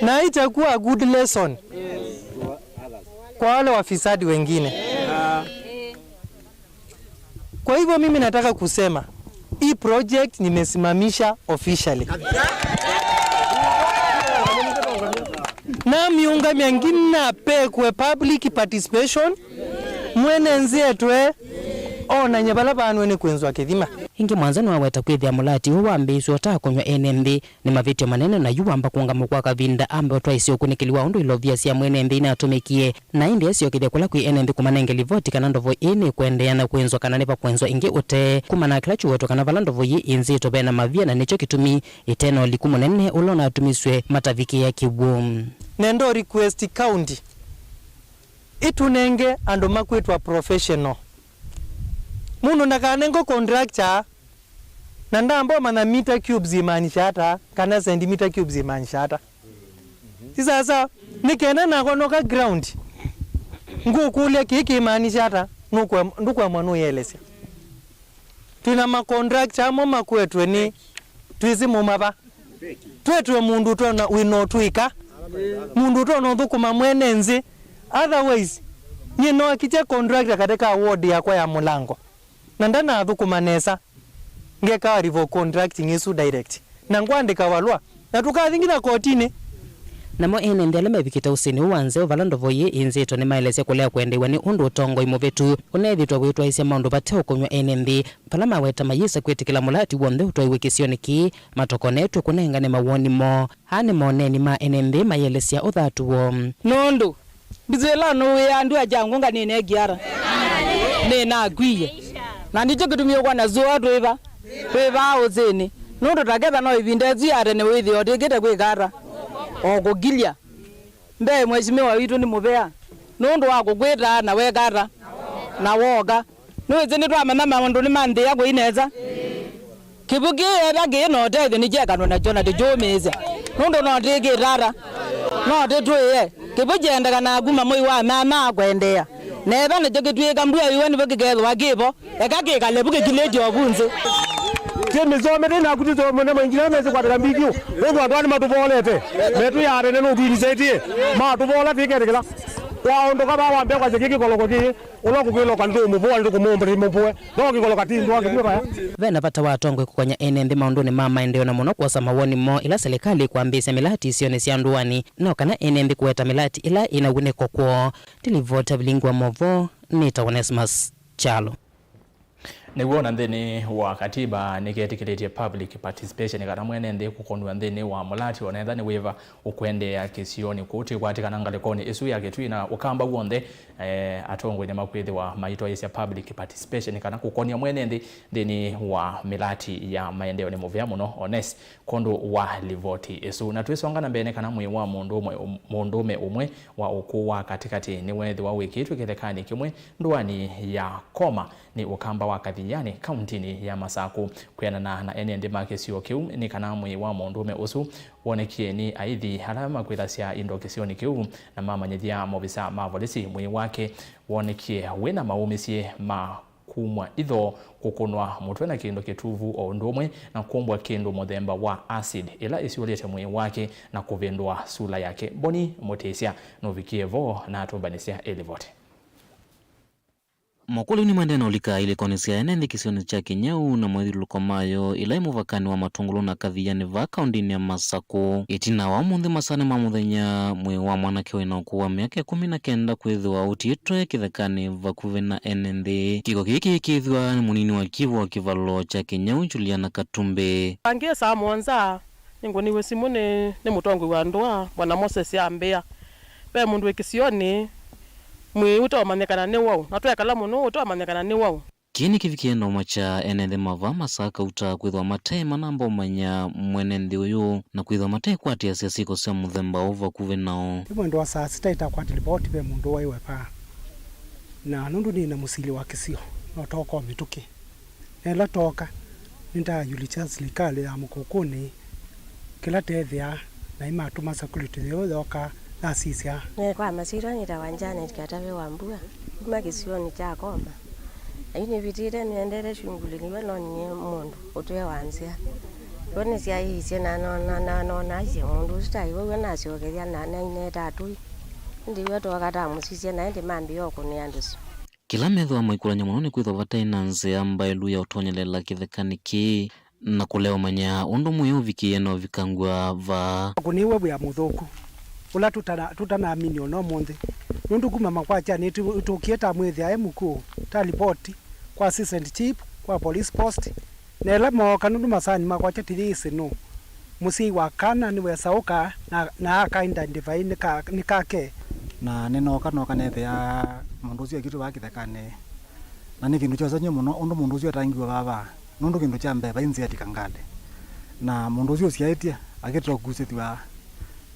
Na itakuwa a good lesson kwa wale wafisadi wengine. Kwa hivyo mimi nataka kusema, hii project nimesimamisha officially. Namĩũngamya nginya pekwe public participation, mwene nzĩ etwe onany'e vala vaanwe nĩ kwĩnzwa kĩthima. Ĩngĩ Mwanza nĩwaweta kwĩthĩa mũlati ũũ wambĩĩswe ũtakũnyw'a ene nthĩ nĩ mavĩtyo manene, na yu wamba kũũngamw'a kwa kavinda ambe ũtwaĩsye ũkunĩkĩli wa ũndũ ilovia sya mwene nthĩ inatũmĩkie. Na ĩndĩ esyokethya kũla kwĩ ene nthĩ kũmanenge livoti kana ndovo ĩĩ nĩkũendeea na kwĩnzwa kana nĩvakwenzwa ĩngĩ ũtee. Kumana na kĩla kyuwetwe kana vala ndovo ĩĩ ĩnzĩtwe ve na mavia, na nĩkyo kĩtumi ĩte na ũliku mũnene ũla ũnatumisw'e matavikĩĩa kĩw'ũ. Nenda request county ĩtũnenge andũ makwĩtwa professional. Mũndũ ndakanengwe contractor na ndamba ũmanya meter cubes imaanisha ata, kana centimeter cubes imaanisha ata. Si sasa, nĩ kenda nakwa noka ground, ngũkũlya kĩĩ kĩmaanisha ata, nũkwe-, ndũkwemwa nũyelesya. Twĩna macontractor amwe makwetwe nĩ twĩsĩ mũmava. Twetwe mũndũ ũtona wĩna ũtwĩka, mũndũ ũtona ũthũkũma mwene nzĩ. Otherwise, nyie noakĩtya contractor katĩ ka ward yakwa ya Mũlango, na ndanathũkũma nesa, ngeka revoke contracting ĩsu direct, na ngwandĩka valũa, na tũkathi nginya kotinĩ. Namo ene nthĩ ala mevikĩte ũsĩnĩ ũũ wa nzeo vala ndovo ii ĩnzĩtwe nĩmaelesya kũlea kwendeew'a nĩ ũndũ ũtongoi mũvĩtu ũneethĩtwe wĩtwaĩsya maũndũ vate ũkũnyw'a ene nthĩ vala maweta mayĩsa kwĩtĩkĩla mũlati w'onthe ũtwaiwe kĩsionĩ kĩĩ matokonetw'e kũnengane mawoni moo. Aa nĩ moneni ma ene nthĩ mayĩelesya ũthatu woo. Nũndũ Mbithĩ ĩla nũwĩaa ndua kya ngũnga nĩnekiara, nĩnakwie. Na nĩkyo kĩtumi ũkwona sũa twĩva, twĩvaa ũsĩnĩ. Nũndũ ta ketha no ĩvinda ĩsu ya tene wĩthĩe ũtĩkĩte kwĩka ata, o kũkilya. Mbee mheshimiwa witũ nĩ mũvea, nũndũ wa kũkwĩtaa na weka ata, na wooka. Nĩwĩsĩ nĩtwamanya maũndũ nĩmanthĩa kũi nesa. Kĩvũ kĩĩ ethwa kĩĩ na ũtethyo nĩkyekanwe nakyo na tĩkyũmĩĩsya, nũndũ no tĩkĩtata, no tĩtwĩe. Kĩvũ kyendekanaa kuma mwei wa nyanya kwendeea, na ethwa nakyo kĩtw'ĩĩka mbua ĩwa nĩvo kĩkethĩwa kĩvo, eka kĩkale vu kĩkilĩtye o vu nzĩ. Ti mĩsome tĩ naku tĩsome na maingila mesi kwataka mbikyu, nũndũ andũ aa nĩmatũvolete, metũ ya tene nũtwĩlisĩtie, matũvola tĩketĩkĩla. Waũndũka vaa wambĩa kwasya kĩkĩkoloko kĩĩ. Ũla ũkũkwĩloka ndũmũvũa, ndũkũmũmbĩrĩ mũvũe, no kĩkolo katindwa kĩvw'e vaya. Ve na vata wa atongoi kũkony'a ene nthĩ maũndũnĩ ma maendeeo, na mũno kwosa mawoni moo ĩla silikalĩ ĩkwambĩĩsya mĩlati isionĩ sya ndũanĩ, no kana ene nthĩ kũweta mĩlati ĩla ĩna wunĩko kwoo. Ndilivota vilingi wa movoo, nĩtawa Onesmus Kyalo. Nĩw'o na nthĩnĩ wa katiba nĩketĩkĩlĩtye public participation, kana mwene nthĩ kũkonw'a nthĩnĩ wa mũlati, o na ethwa nĩ wĩva ũkwendeea kĩsionĩ kũu. Twĩkwatĩkana ngalĩkonĩ ĩsu ya Kĩtui na Ũkamba w'onthe, eh, atongoi nĩmakwĩthĩwa maitwaĩĩsya public participation, kana kũkonia mwene nthĩ nthĩnĩ wa mĩlati ya maendeeo. Nĩ mũvea mũno Ones kwondũ wa livoti ĩsu. Na twĩsonga na mbee, nĩ kana mwĩĩ wa mũndũ ũmwe, mũndũũme ũmwe wa ũkũũ wa katĩkatĩ nĩweethĩwa wĩkĩĩtw'e kĩthekanĩ kĩmwe ndũanĩ ya Koma nĩ Ũkamba wa Kathiani, kauntinĩ ya Masaku. Kwĩanana na ene nthĩ ma kĩsio kĩu, nĩ kana mwĩĩ wa mũndũũme ũsu wonekie nĩ aithi ala makwĩthasya indo kĩsionĩ kĩu, na mamanyĩthya maovisa ma volisi mwĩĩ wake wonekie wĩna maũmĩsye ma kumwa itho, kũkũnwa mũtwe na kĩndũ kĩtuvu, o ũndũ ũmwe na kũmbwa kĩndũ mũthemba wa acid ĩla ĩsyũlĩte mwĩĩ wake na kũvĩndũa sula yake. Boni Mũtĩsya nũvikie vo na atũmbanĩsya ĩlivoti. Mokũlyo nĩmaendee na ũlika ilĩkonĩ sya ene nthĩ kĩsionĩ kya Kĩnyau na mathyũlũlũko mayo, ĩla ĩ mũvakanĩ wa Matũngũlũ na Kathiani vaa kaũndĩnĩ ya Masakũ. Ĩtina wa ũmũnthĩ masaanĩ ma mũthenya, mwĩĩ wa mwanake wĩna ũkũũ wa myaka ĩkũmi na kenda kwĩthĩwa ũtiĩtwe kĩthekanĩ vakuvĩ na ene nthĩ. Kĩko kĩĩ kĩĩkĩĩthw'a nĩ mũnini wa kĩvũ wa kĩvalo kya Kĩnyau, Juliana Katumbĩ. Angĩ saa mũonza, nĩngũnĩiwe simũ nĩ, nĩ mũtongoi wa ndũa, Bwana Moses ambĩa, ve mũndũ wĩ kĩsionĩ, mwĩĩ ũteũmanyĩkana nĩ waũ, na twekala mũno ũteũmanyĩkana nĩ waũ. Kĩĩ nĩkĩvikie ndaũma kya ene nthĩ ma vaa Masakũ kauta kwĩthĩwa mate manamba ũmanya mwene nthĩ ũyũ na kwĩthĩwa matekwatĩasya syĩko sya mũthemba ũũ vakuvĩ nao. Ĩ mwendo wa saa sita ĩtakwata livoti ve mũndũ waĩwe vaa, na nũndũ nĩ na mũsili wa kĩsio, no tooka o mĩtũkĩ. Na ĩla twooka, nĩndayulikya silikalĩ ya Mũkũkũnĩ kĩla teethĩaa, na ĩmatũma security yĩu yooka yasisya. Nĩ kwa masyĩtwa nĩtawa Janet Katave wa Mbua, kuma kĩsionĩ kya Koma. Na yu nĩvĩtĩte nĩendete shunguli nĩw'a nonie mũndũ ũtw'e wa nzĩa. Yo nĩsyaĩĩsye na nona, na nonaisye mũndũ ũsu taĩ waw'a nasyokethya na naineta atũi. Ĩndĩ w'a twoka tamũsisya na ĩndĩ mambĩĩa ũkũnĩa ndĩsu. Kĩla methĩwa maikũlany'a mũno nĩ kwĩthwa vataĩ na nzĩa mbaĩlu ya ũtonyelela kĩthekanĩ kĩĩ na kũlea ũmanya ũndũ mwĩĩ ũvikĩie na ũvikangw'a vaa. Kũnĩiwe wĩa mũthũku ũla tũtana-, tũtanaminie o na ũmũnthĩ, nũndũ kuma makwatyanĩ tũ-, tũkie tamwĩthĩa e mũkuũ, ta livoti kwa assistant chief, kwa police post, na ĩla mooka, nũndũ masaani makwatya tũyĩsĩ nũũ. Mũsyai wa kana nĩwesaũka na, na aka identify nĩ ka, nĩ kake. Na nĩnooka, nooka neethĩa mũndũ ũsu ekĩtwe vaa kĩthekanĩ. Na nĩ kĩndũ kyosany'e mũno ũndũ mũndũ ũsu atangiwe vaa vaa, nũndũ kĩndũ kya mbee vai nzĩa ti kangalĩ. Na mũndũ ũsu ũsyaĩtye akĩtwa kũkusĩthw'a,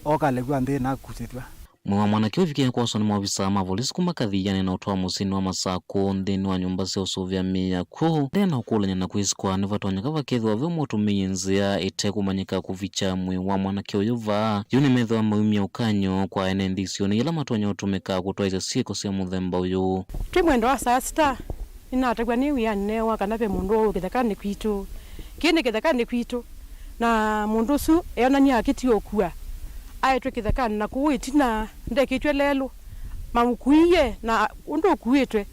ooka alekw'a nthĩ na akusĩthw'a. Mwĩĩ wa mwanake ũvikie kwoswa nĩ maovisaa ma volisi kuma Kathiani na ũtwawa mũsyĩnĩ wa Masakũ nthĩnĩ wa nyũmba sya ũsũvĩa mĩĩ ya kw'o. Ndena ũkũlany'a na kwĩsĩ kwa nĩvatonyeka vakethĩwa ve mũtũmĩie nzĩa ĩtekũmanyĩka kũvikya mwĩĩ wa mwanake ũyũ vaa. Yu nĩmethĩwa maumya ũkany'o kwa ene nthĩ isionĩ ila matonya ũtũmĩka kũtwaĩsya syĩko sya mũthemba ũyũ. Twĩ mwendo wa saa sita, nĩnatavw'a nĩ wĩanĩ neewa kana ve mũndũ ũũ kĩthekanĩ kwitũ. Kĩĩ nĩ kĩthekanĩ kwitũ, na mũndũ ũsu eonany'a akĩtiwa ũkua, aetwe kĩthekanĩ na kũu ĩtina ndekĩtw'e lelũ. Mamũkuie, na ũndũ ũkuĩtwe,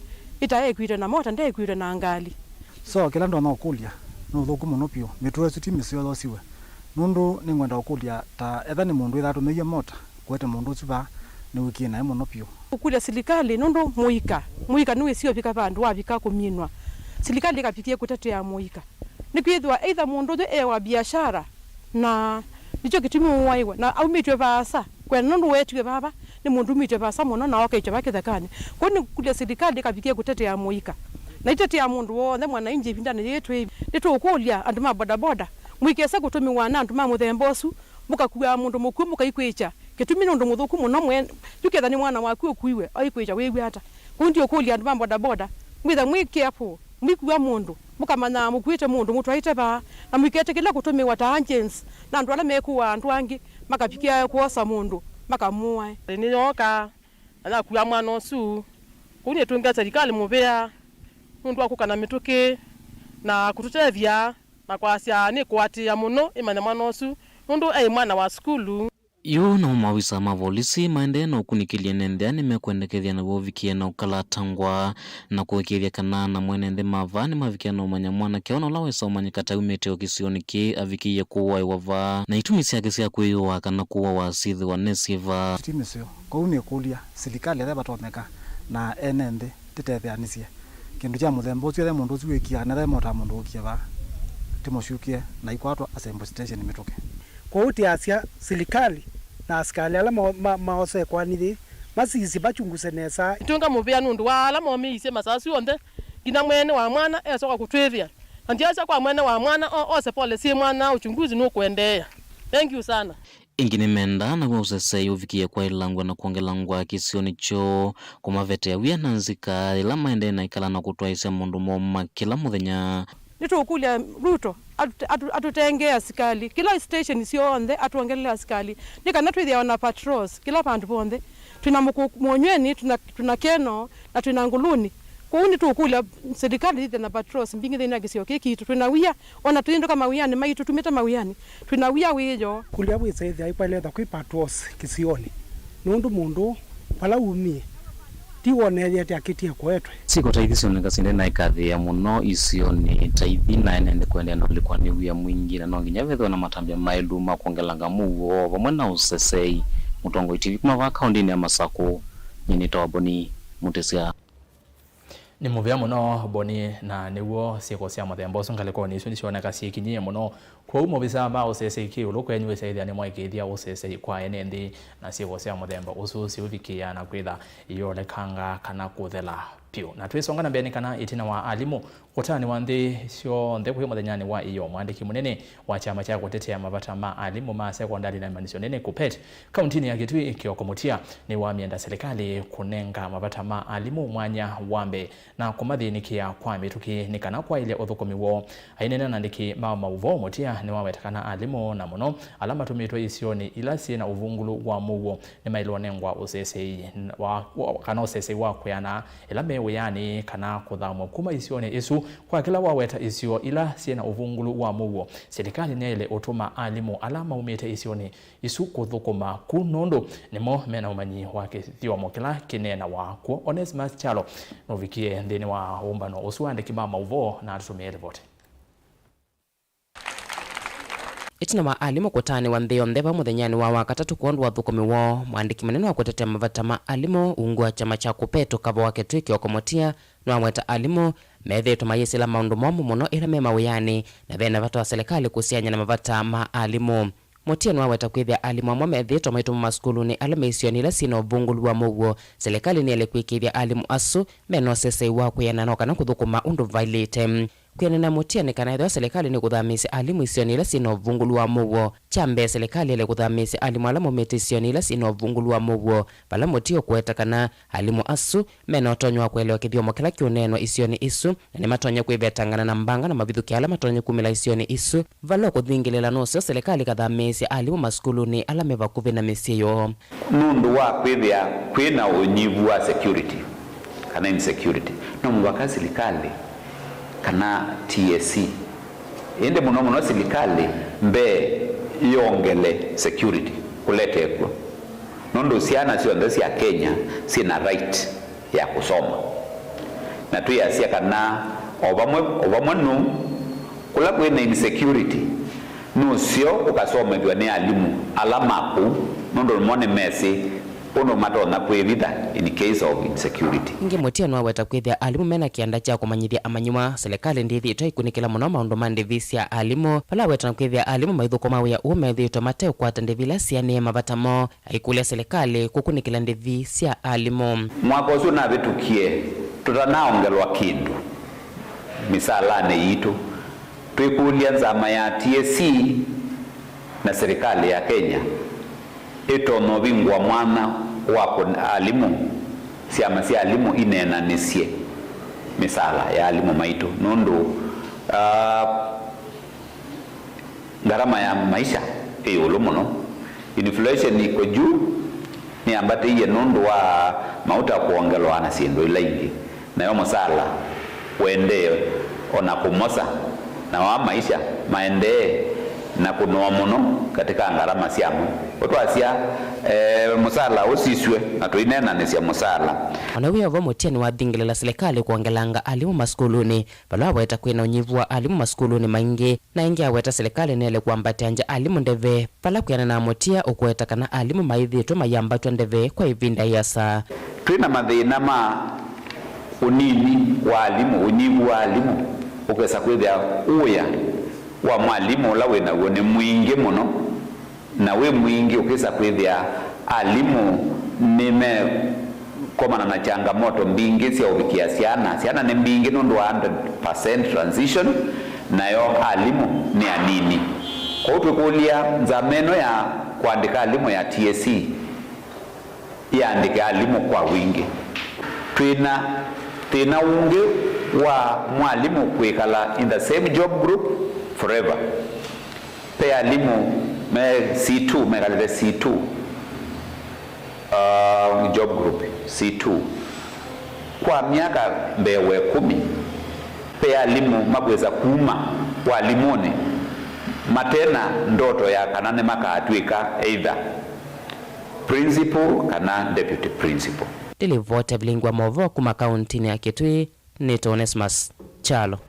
ĩta ekuĩtwe na mota, ndekuĩtwe na ngalĩ. So, kĩla ndonya ũkũlya, nĩ ũthũku mũno vyũ. Mĩtũo ĩsu ti mĩseo yosiwe. Nũndũ nĩngwenda ũkũlya, ta etha nĩ mũndũ wĩthaa atũmĩie mota kũete mũndũ ũsu vaa, nĩwĩkie naĩ mũno vyũ. Ũkũlya silikalĩ, nũndũ mũika, mũika nĩwĩsĩ ũvika vandũ wavika kũminwa. Silikalĩ ĩkavikie kũtetea mũika. Nĩkwĩthĩwa either mũndũ ũyũ e wa biashara, na nĩkyo kĩtumi ũaĩwe, na aumĩtw'e vaasa. Kwenda nũndũ weetiwe vava nĩ mũndũ umĩtw'e vaasa mũno na okaĩtw'a vaa kĩthekanĩ. Kwoou nĩkũlya silikalĩ ĩkavikie kũtetea mũika. Na itetea mũndũ w'onthe mwananchi ĩvindanĩ yĩĩ twĩ. Nĩtũũkũlya andũ ma bodaboda, mũikese kũtũmĩwa na andũ ma mũthemba ũsu, mũkakuaa mũndũ mũkw'ũ mũkaikwĩkya. Kĩtumi nĩ ũndũ mũthũku mũno mwene. Yu ketha nĩ mwana waku ũkuiwe, aikwĩkya wĩw'a ata? Kwoou ndiũkũlya andũ ma bodaboda, mwĩthe mwĩ careful, mwĩkua mũndũ, mũkamanyaa mũkuĩte mũndũ mũtwaĩte vaa, na mũiketĩkĩle kũtũmĩwa ta agents na andũ ala mekũaa andũ angĩ, makavikia kwosa mũndũ, makamũae. Nĩyooka, na yakua mwana ũsu. Kũu nĩtũngĩa serikali mũvea nũndũ wa kũka na mĩtũkĩ na kũtũtethya na kwasya nĩkũatĩĩa mũno ĩmanya mwana ũsu nũndũ aĩ mwana wa sukulu. Yu namo maovisa ma volisi maendee na ũkunĩkĩlya ene nthĩ nĩmekwendekethya naw'o ũvikie na ũkalatangwa na kũĩkĩĩthya kana ana mwene nthĩ ma vaa nĩmavikia na ũmanya mwanake ona ũla wesa ũmanyĩka ta aumĩte o kĩsionĩ kĩĩ avikĩie kũaĩwa vaa, na itumi syake sya kwĩyũaa kana kũawa syĩthĩwa nĩ syĩva. Ti mĩseo. Kwoou nĩkũlya, silikalĩ ethe vatonyeka na ene nthĩ tĩtetheanĩsye kĩndũ kya mũthemba ũsu, ethe mũndũ ũsu wĩkie, kana ethe mota mũndũ ũkie vaa, tĩmũsyũkĩe na ikwatwa asembwe sitesheni mĩtũke. Kwoou tĩasya silikalĩ na asikalĩ ala ma- ma- maosee koani yĩĩ masisye machunguse nesa. Nĩtũnga mũvea nũndũ wa ala momĩisye masaa asu onthe, nginya mwene wa mwana esoka kũtwĩthĩa. Na ndyasya kwa mwene wa mwana o- ose pole syĩ mwana, uchunguzi nũkũendeea. Thank you sana. Ĩngĩ nĩmendaa naw'o ũsesei ũvikie kwa ĩlangwa na kwongelangwa kĩsionĩ kyoo, kũmavetea wia na nzika yĩla maendee na ĩkala na kũtwaĩsya maũndũ moo ma kĩla mũthenya. Nĩtũũkũlya Ruto atũ- atũ- atũtengee asikalĩ kĩla station syonthe, atwongelele asikalĩ nĩ kana twĩthĩawa na patrols kĩla vandũ vonthe. Twĩna Mũkũ- Mũnyweni, twĩna, twĩna Keno, na twĩna Nguluni. Kwoou nĩtũũkũlya silikalĩ yĩthĩe na patrols mbingĩ nthĩnĩ wa kĩsio kĩĩ kitũ. Twĩna wia, ona tũyĩndũka mawĩanĩ maitũ, tumĩte mawĩanĩ, twĩna wia wĩoo. Kũlya wĩsa ĩthĩa ĩkwelethwa kwĩ patrols kĩsionĩ, nũndũ mũndũ vala umie ti woneethete akĩtie kũetwe. Syĩko ta ithi syoneka syendee na ikathĩĩa mũno isionĩ ta ithi, na ene nthĩ kũendea na ũlikwa nĩ wia mwingĩ, na no nginya vethĩwe na matambya maĩlu ma kwongelanga mũuo vamwe na ũsesei. Mũtongoi T V kuma vaa kaũndĩnĩ ya Masakũ, nyie nĩtawa Boni Mũtĩsya. Nĩ mũvea mũno, Boni, na nĩw'o syĩko sya mũthemba ũsu ngalĩkonĩ isu nĩsyoneka syĩkinyĩe mũno. Kwoou maovisa ma ũsesei kĩ ĩũlũ kwenyu wĩsa ĩthĩa nĩmwaĩkĩĩthya ũsesei kwa ene nthĩ, na syĩko sya mũthemba ũsu siũvikĩĩa na kwĩtha iyolekanga kana kũthela vyũ. Na twĩsonga na mbee nĩ kana ĩtina wa alimũ kũtanĩwa nthĩ syonthe kwĩ mũthenyanĩ wa ĩyoo, mwandĩki mũnene wa kyama kya kũtetea mavata ma alimũ ma sekondalĩ na imanyĩsyo nene, KUPPET, kaũntĩnĩ ya Kitui, Kioko Mutia, nĩwamĩenda silikalĩ kũnenga mavata ma alimũ mwanya wa mbee na kũmathĩnĩkĩa kwa mĩtũkĩ nĩ kana kwaĩlya ũthũkũmi woo. Aineena na andĩki ma maũvoo, Mutia nĩwaweta kana alimũ, na mũno ala matũmĩtwe isionĩ ila syĩ na ũvungũlu wa mũuo, nĩmaĩlwe ũnengwa ũsesei wa, wa, kana ũsesei wa kwĩana ĩla me wĩanĩ kana kũthamw'a kuma isionĩ isu. Kwa kĩla waweta isio ila syĩ na ũvungũlu wa mũuo, silikalĩ nĩyaĩle ũtũma alimũ ala maumĩte isionĩ isu kũthũkũma ku, nũndũ nĩmo mena ũmanyi wa kĩthyomo kĩla kĩneenawa kw'o. Onesimus Kyalo nũvikie nthĩnĩ wa ũmbano ũsu wa andĩki ma maũvoo na atũtũmĩe livoti. Ĩtina wa alimũ kũtaanĩwa nthĩ yonthe vau mũthenyanĩ wa Wakatatũ kwondũ wa ũthũkũmi woo, mwandĩki mũnene wa kũtetea mavata ma alimũ ungu wa kyama kya KUPPET ũkava wa Kitui, Kioko Mutia, nĩwaweta alimũ methĩĩtwe mayĩsĩla maũndũ momũ mũno ĩla me mawĩanĩ, na vena vata wa silikalĩ kũsiany'a na mavata ma alimũ. Mutia nĩwaweta kwĩthĩa alimũ amwe methĩĩtwe maitũmwa masukulunĩ ala me isionĩ ila syĩ na ũvungũlu wa mũuo. Silikalĩ nĩyaĩle kũĩkĩĩthya alimũ asu me na ũsesei wa kwĩana no kana kũthũkũma ũndũ vaĩlĩte. Kwĩanana na Mutia nĩ kana ethĩwa silikalĩ nĩkũthamĩĩsya alimũ isionĩ ila syĩ na ũvungũlu wa mũuo, kya mbee silikalĩ yaĩle kũthamĩĩsya alimũ ala maumĩte isionĩ ila syĩ na ũvungũlu wa mũuo, vala Mutia ũkũweta kana alimũ asu me na ũtonyi wa kũelewa kĩthyomo kĩla kĩũneenwa isionĩ isu, na nĩmatonya kwĩvetangana na mbanga na mavithũkĩ ala matonya kumĩla isionĩ isu. Vala ũkũthingĩlĩla nũseo silikalĩ ĩkathamĩĩsya alimũ masukulunĩ ala me vakuvĩ na mĩsyĩ yoo. Nũndũ wa kwĩthĩa kwĩ na ũnyivu wa security, kana insecurity, no mũvaka silikalĩ kana T S C, ĩndĩ mũno mũno silikalĩ, mbee yongele security kũlete kw'o, nũndũ syana syonthe sya Kenya syĩ na right ya kũsoma. Na twĩasya kana o vamwe, o vamwe nũ, kũla kwĩ na insecurity, nũseo ũkasomethw'a nĩ alimũ ala ma kũu, nũndũ nĩmo nĩmesĩ ũndũ matonya kwĩvitha in case of insecurity. Ĩngĩ Mutia nĩwaweta kwĩthĩa alimũ me na kĩanda kya kũmanyĩthya amanyĩw'a, silikalĩ ndĩthĩĩtwe ĩkunĩkĩla mũno maũndũ ma ndĩvi sya alimũ, vala aweta na kwĩthĩa alimũ maithũkũma wĩa ũũ methĩĩtwe mate ũkwata ndĩvi ila sianĩe mavata moo. Aikũlya silikalĩ kũkunĩkĩla ndĩvi sya alimũ. Mwaka ũsu ũnavĩtũkie, tũtanaongelwa kĩndũ misalanĩ yitũ, twĩkũlya nzama ya T S C na silikalĩ ya Kenya ĩtonya ũvingũa mwanya wa kũ-, alimũ, syama sya alimũ ineenanĩsye misala ya alimũ maitũ, nũndũ, ah, ngarama ya maisha ĩ ĩũlũ mũno. Inflation iko juu, nĩyambatĩie nũndũ wa mauta kwongelwa na syĩndũ ila ingĩ, nayo mũsala ũendee o na kũmosa, nao a maisha maendee na kũnoa mũno katika ngarama syamo. Ũtwasya, eh, mũsala ũsisw'e na tũineenanĩsya mũsala. O na wĩ o vo, Mutia nĩwathingĩlĩla silikalĩ kwongelanga alimũ masukulunĩ, vala aweta kwĩ na ũnyivu wa alimũ masukulunĩ maingĩ. Na ĩngĩ aweta silikalĩ nĩyaĩle kwambatĩangya alimũ ndeve, vala kwĩanana na Mutia ũkũweta kana alimũ maĩthĩĩtwe mayambatw'a ndeve kwa ĩvinda ĩasa. Twĩ na mathĩna ma ũnini wa alimũ, ũnyivu wa alimũ, ũkesa kwĩthĩa ũya wa mwalimũ ũla wĩ naw'o nĩ mwingĩ mũno, na wĩ mwingĩ ũkesa kwĩthĩa alimũ nĩme komana na changamoto mbingĩ sya ũvikĩa syana. Syana nĩ mbingĩ nũndũ wa hundred percent transition, nayo alimũ nĩ anini. Kwoou twĩkũlya nzama ĩno ya kũandĩka alimũ ya T S C ĩandĩke alimũ kwa wingĩ. Twĩ na thĩna ũngĩ wa mwalimũ kwĩkala in the same job group forever. Ve alimũ me C two, mekalĩte C two, uh, job group C two kwa myaka mbee wa ĩkũmi. Ve alimũ makwĩsa kuma walimũnĩ mate na ndoto ya kana nĩmakatw'ĩka either principal kana deputy principal. Ndĩlivoti ya vilingwa maũvoo kuma kauntinĩ ya Kitui, nĩtawa Onesmus Kyalo.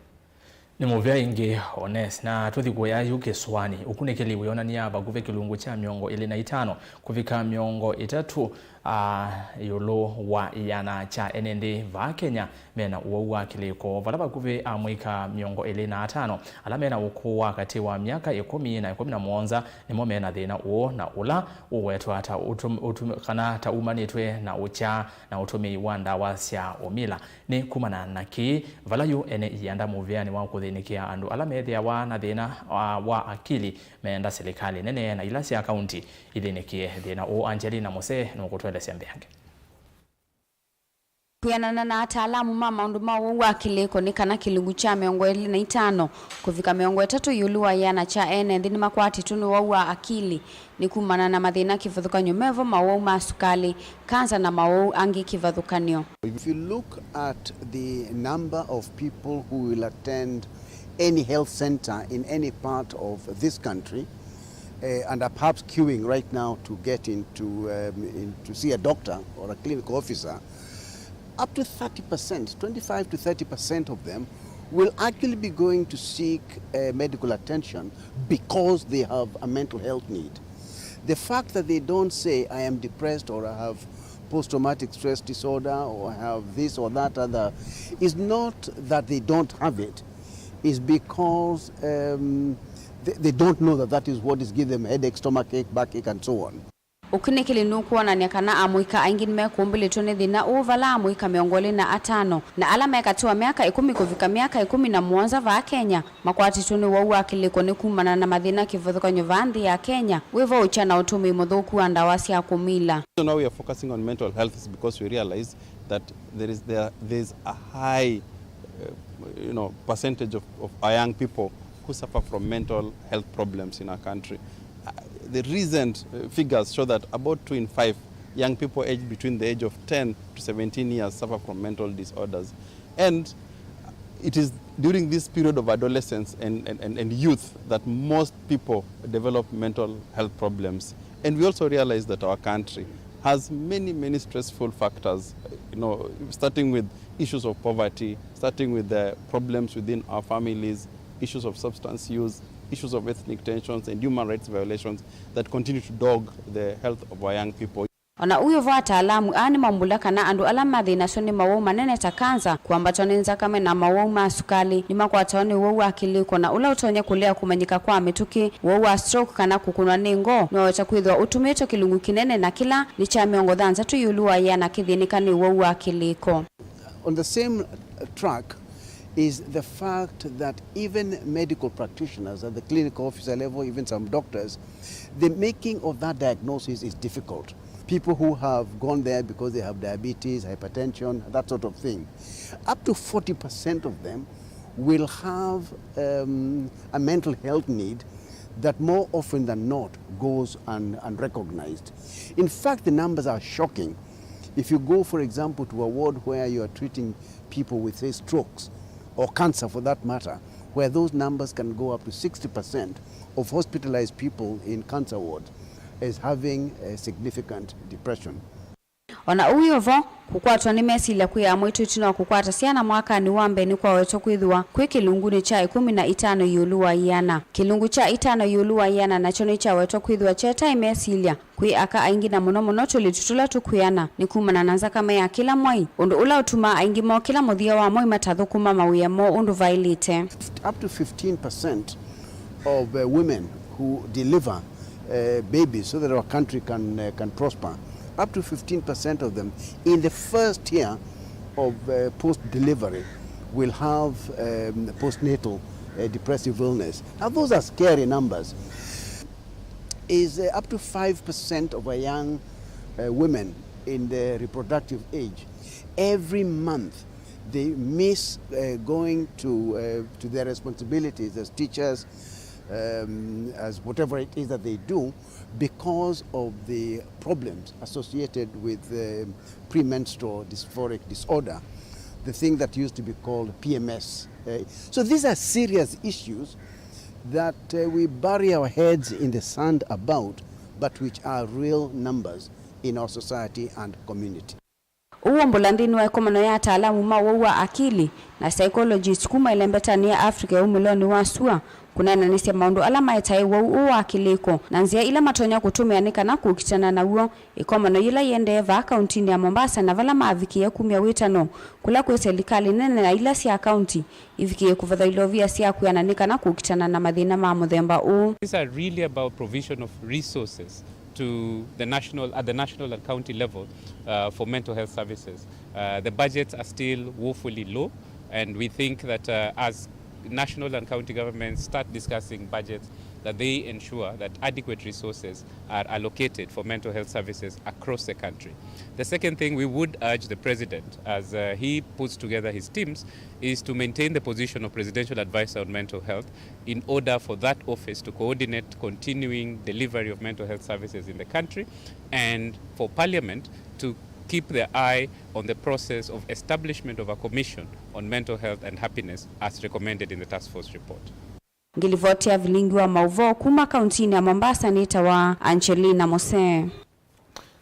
Nĩ mũvea ĩngĩ, Ones, na tũthi kũya yu kĩsũanĩ. Ũkunĩkĩli wĩonany'a vakuvĩ kĩlungu kya mĩongo ĩlĩ na itano kũvika mĩongo ĩtatũ, a, ĩũlũ wa ĩana kya ene nthĩ vaa Kenya me na ũwau wa kĩlĩko, vala vakuvĩ amũika mĩongo ĩlĩ na atano ala me na ũkũũ wa katĩ wa myaka ĩkũmi na ĩkũmi na mũonza nĩmo me na thĩna ũũ, na ũla ũwetwa ta ũtũm-, ũtũm-, kana ta umanĩtwe na ũkya na ũtũmĩi wa ndawa sya ũmila. Nĩ kumana na kĩĩ vala yu ene ianda mũvĩanĩ wa kũthĩnĩkĩa andũ ala methĩawa na thĩna wa, wa akili meenda silikalĩ nene na ila sya kaunti ithĩnĩkĩe thĩna ũũ? Angelina Mose nũkũtũelesya mbeange. Kwĩanana na ataalamu ma maũndũ ma ũwau wa kĩlĩko, nĩ kana kĩlungu kya mĩongo ĩlĩ na itano kũvika mĩongo ĩtatũ ĩũlũ wa ĩana kya ene nthĩ nĩmakwatĩtwe nĩ ũwau wa akili. Nĩ kumana na mathĩna kĩvathũkany'o mevo, mawau ma sukalĩ, kanza na mawau angĩ kĩvathũkany'o. If you look at the number of people who will attend any health center in any part of this country, eh, and are perhaps queuing right now to get into, um, in, to see a doctor or a clinical officer, up to thirty percent, twenty-five to thirty percent of them will actually be going to seek, uh, medical attention because they have a mental health need. The fact that they don't say, "I am depressed," or, "I have post-traumatic stress disorder," or, "I have this or that other," is not that they don't have it, is because, um, they, they don't know that that is what is giving them headache, stomachache, backache, and so on. Ũkunĩkĩli nũkwonany'a kana amũika aingĩ nĩmekũmbĩlĩtwe nĩ thĩna ũũ, vala amũika mĩongo ĩlĩ na atano na ala me katĩ wa myaka ĩkũmi kũvika myaka ĩkũmi na mũonza vaa Kenya makwatĩtwe nĩ ũwau wa kĩlĩko nĩ kumana na mathĩna kĩvathũkany'o vaa nthĩ ya Kenya, wĩvaũkya na ũtũmĩi mũthũku wa ndawa sya kũmila. The reason why we are focusing on mental health is because we realize that there is, there, there is a high, uh, you know, percentage of, of our young people who suffer from mental health problems in our country. Uh, the recent, uh, figures show that about two in five young people aged between the age of ten to seventeen years suffer from mental disorders. And it is during this period of adolescence and, and, and, and youth that most people develop mental health problems. And we also realize that our country has many, many stressful factors, you know, starting with issues of poverty, starting with the problems within our families, issues of substance use, issues of ethnic tensions and human rights violations that continue to dog the health of our young people. O na ũu wĩ vo, ataalamu aa nĩmaumbũla kana andũ ala mathĩnasw'a nĩ mawau manene ta kanza, kwambatwa nĩ nzakame, na mawau ma sukalĩ nĩmakwatawa nĩ ũwau wa kĩlĩko, na ũla ũtonya kũlea kũmanyĩka kwa mĩtũkĩ, ũwau wa stroke, kana kũkũnwa nĩ ngoo, nĩwaweta kwĩthĩwa ũtũmĩĩtwe kĩlungu kĩnene, na kĩla nĩ kya mĩongo thanthatũ ĩũlũ wa ĩana kĩthĩnĩka nĩ ũwau wa kĩlĩko. On the same track is the fact that even medical practitioners at the clinical officer level, even some doctors, the making of that diagnosis is difficult. People who have gone there because they have diabetes, hypertension, that sort of thing, up to forty percent of them will have, um, a mental health need that more often than not goes un-, unrecognized. In fact, the numbers are shocking. If you go, for example, to a ward where you are treating people with, say, strokes or cancer for that matter, where those numbers can go up to sixty percent of hospitalized people in cancer ward is having a significant depression. O na ũu wĩ vo, kũkwatwa nĩ mesilya kwĩ amwe ĩtina wa kũkwata syana mwakanĩ wa mbee nĩkwawetwa kwĩthĩwa kwĩ kĩlungunĩ kya ĩkũmi na itano ĩũlũ wa ĩana. Kĩlungu kya itano ĩũlũ wa ĩana nakyo nĩkyawetwa kwĩthĩwa kyetaĩ mesilya kwĩ aka aingĩ, na mũno mũno tũlĩtu tũla tũkwĩana, nĩ kumana na nzakame ya kĩla mwai, ũndũ ũla ũtumaa aingĩ mokĩla mũthya wa mwai matathũkũma mawĩa moo ũndũ vaĩlĩte. Up to fifteen percent of, uh, women who deliver, uh, babies so that our country can, uh, can prosper, up to fifteen percent of them in the first year of, uh, post-delivery will have, um, postnatal, uh, depressive illness. Now, those are scary numbers. Is, uh, up to five percent of our young, uh, women in the reproductive age every month they miss, uh, going to, uh, to their responsibilities as teachers, um, as whatever it is that they do, because of the problems associated with, uh, premenstrual dysphoric disorder, the thing that used to be called P M S. Uh, so these are serious issues that, uh, we bury our heads in the sand about, but which are real numbers in our society and community. Ũu ũmbũla nthĩnĩ wa ĩkomano ya ataalamu ma ũwau wa akili na psychologist kuma ĩlembetanĩ ya Africa ya umĩlonĩ wa sua, kũneenanĩsya maũndũ ala maetae ũwau ũũ wa kĩlĩko na nzĩa ila matonya kũtũmĩa nĩ kana kũkitana naw'o. Ĩkomano yĩla yĩendee vaa kauntinĩ ya Mombasa, na vala mavikĩie kumya wĩtano kũla kwĩ selikalĩ nene na ila sya kaunti ivikĩie kũvatha ilovia sya kwĩana nĩ kana kũkitana na mathĩna ma mũthemba ũũ. These are really about provision of resources to the national, at the national and county level, uh, for mental health services. Uh, the budgets are still woefully low, and we think that, uh, as national and county governments start discussing budgets, that they ensure that adequate resources are allocated for mental health services across the country. The second thing we would urge the president, as, uh, he puts together his teams, is to maintain the position of Presidential Advisor on Mental Health in order for that office to coordinate continuing delivery of mental health services in the country, and for Parliament to keep their eye on the process of establishment of a commission on mental health and happiness as recommended in the task force report. Ngĩlivoti ya vilingi wa maũvoo kuma kauntinĩ ya Mombasa nĩtawa Angelina Mose.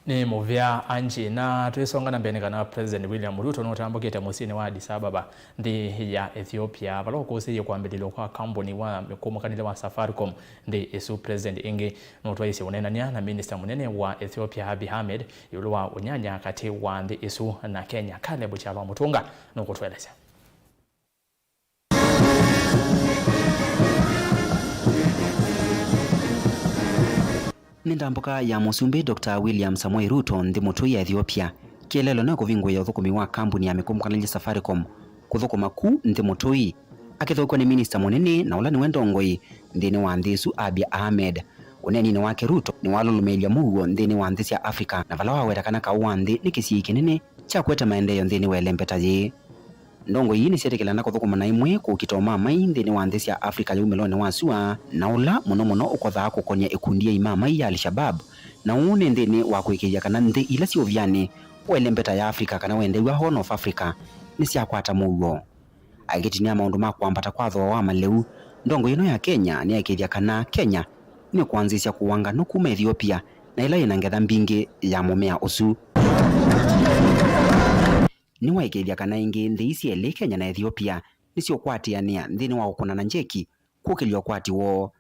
Nĩ mũvea Angie, na twĩsonga na mbee nĩ kana President William Ruto nũtambũkĩte mũsyĩnĩ wa Addis Ababa, nthĩ ya Ethiopia, vala ũkũsĩie kwambĩlĩlwa kwa kambuni wa kũmũkanĩle wa Safaricom nthĩ ĩsu. President ĩngĩ nũtwaĩsye ũneenany'a na minista mũnene wa Ethiopia Abiy Ahmed ĩũlũ wa ũnyanya katĩ wa nthĩ ĩsu na Kenya. Caleb Kyalwa Mũtũnga nũkũtũelesya. Nĩ ndambũka ya Mũsumbĩ Doctor William Samoei Ruto nthĩ mũtũi ya Ethiopia. Kĩeleelo nĩ kũvingũĩa ũthũkũmi wa kambuni ya mĩkũmũkanĩlya Safaricom kũthũkũma ku nthĩ mũtũi. Akĩthaũkw'a nĩ minista mũnene na ũla nĩwe ndongoi nthĩnĩ wa nthĩ ĩsu, Abiy Ahmed, ũneeninĩ wake, Ruto nĩwalũlũmĩĩlya mũuo nthĩnĩ wa nthĩ sya Africa, na vala waweta kana kaũ wa nthĩ nĩ kĩsiĩi kĩnene kya kũete maendeeo nthĩnĩ wa ĩlembeta yĩĩ. Ndongoi ii nĩsyetĩkĩlana kũthũkũma na imwe kũkita ũmamai nthĩnĩ wa nthĩ sya Africa ya umĩlonĩ wa sua, na ũla mũno mũno ũkothaa kũkony'a ĩkundi ya imamai ya Al-Shabaab, na ũu nĩ nthĩnĩ wa kũĩkĩĩthya kana nthĩ ila syĩ ũvyanĩ wa ĩlembeta ya Africa, kana wendeew'a Horn of Africa, nĩsyakwata mũuo. Akĩtinia maũndũ ma kwambata kwa thooa wa malĩu, ndongoi ĩno ya Kenya nĩyaĩkĩĩthya kana Kenya nĩkwanzĩĩsya kũwanga nũkũ kuma Ethiopia, na ĩla yĩna ngetha mbingĩ ya mũmea ũsu. Nĩwaĩkĩĩthya kana ĩngĩ nthĩ ii syelĩ, Kenya na Ethiopia, nĩsyũkwatĩanĩa nthĩnĩ wa kũkũnana njeki kũkĩlya ũkwati woo.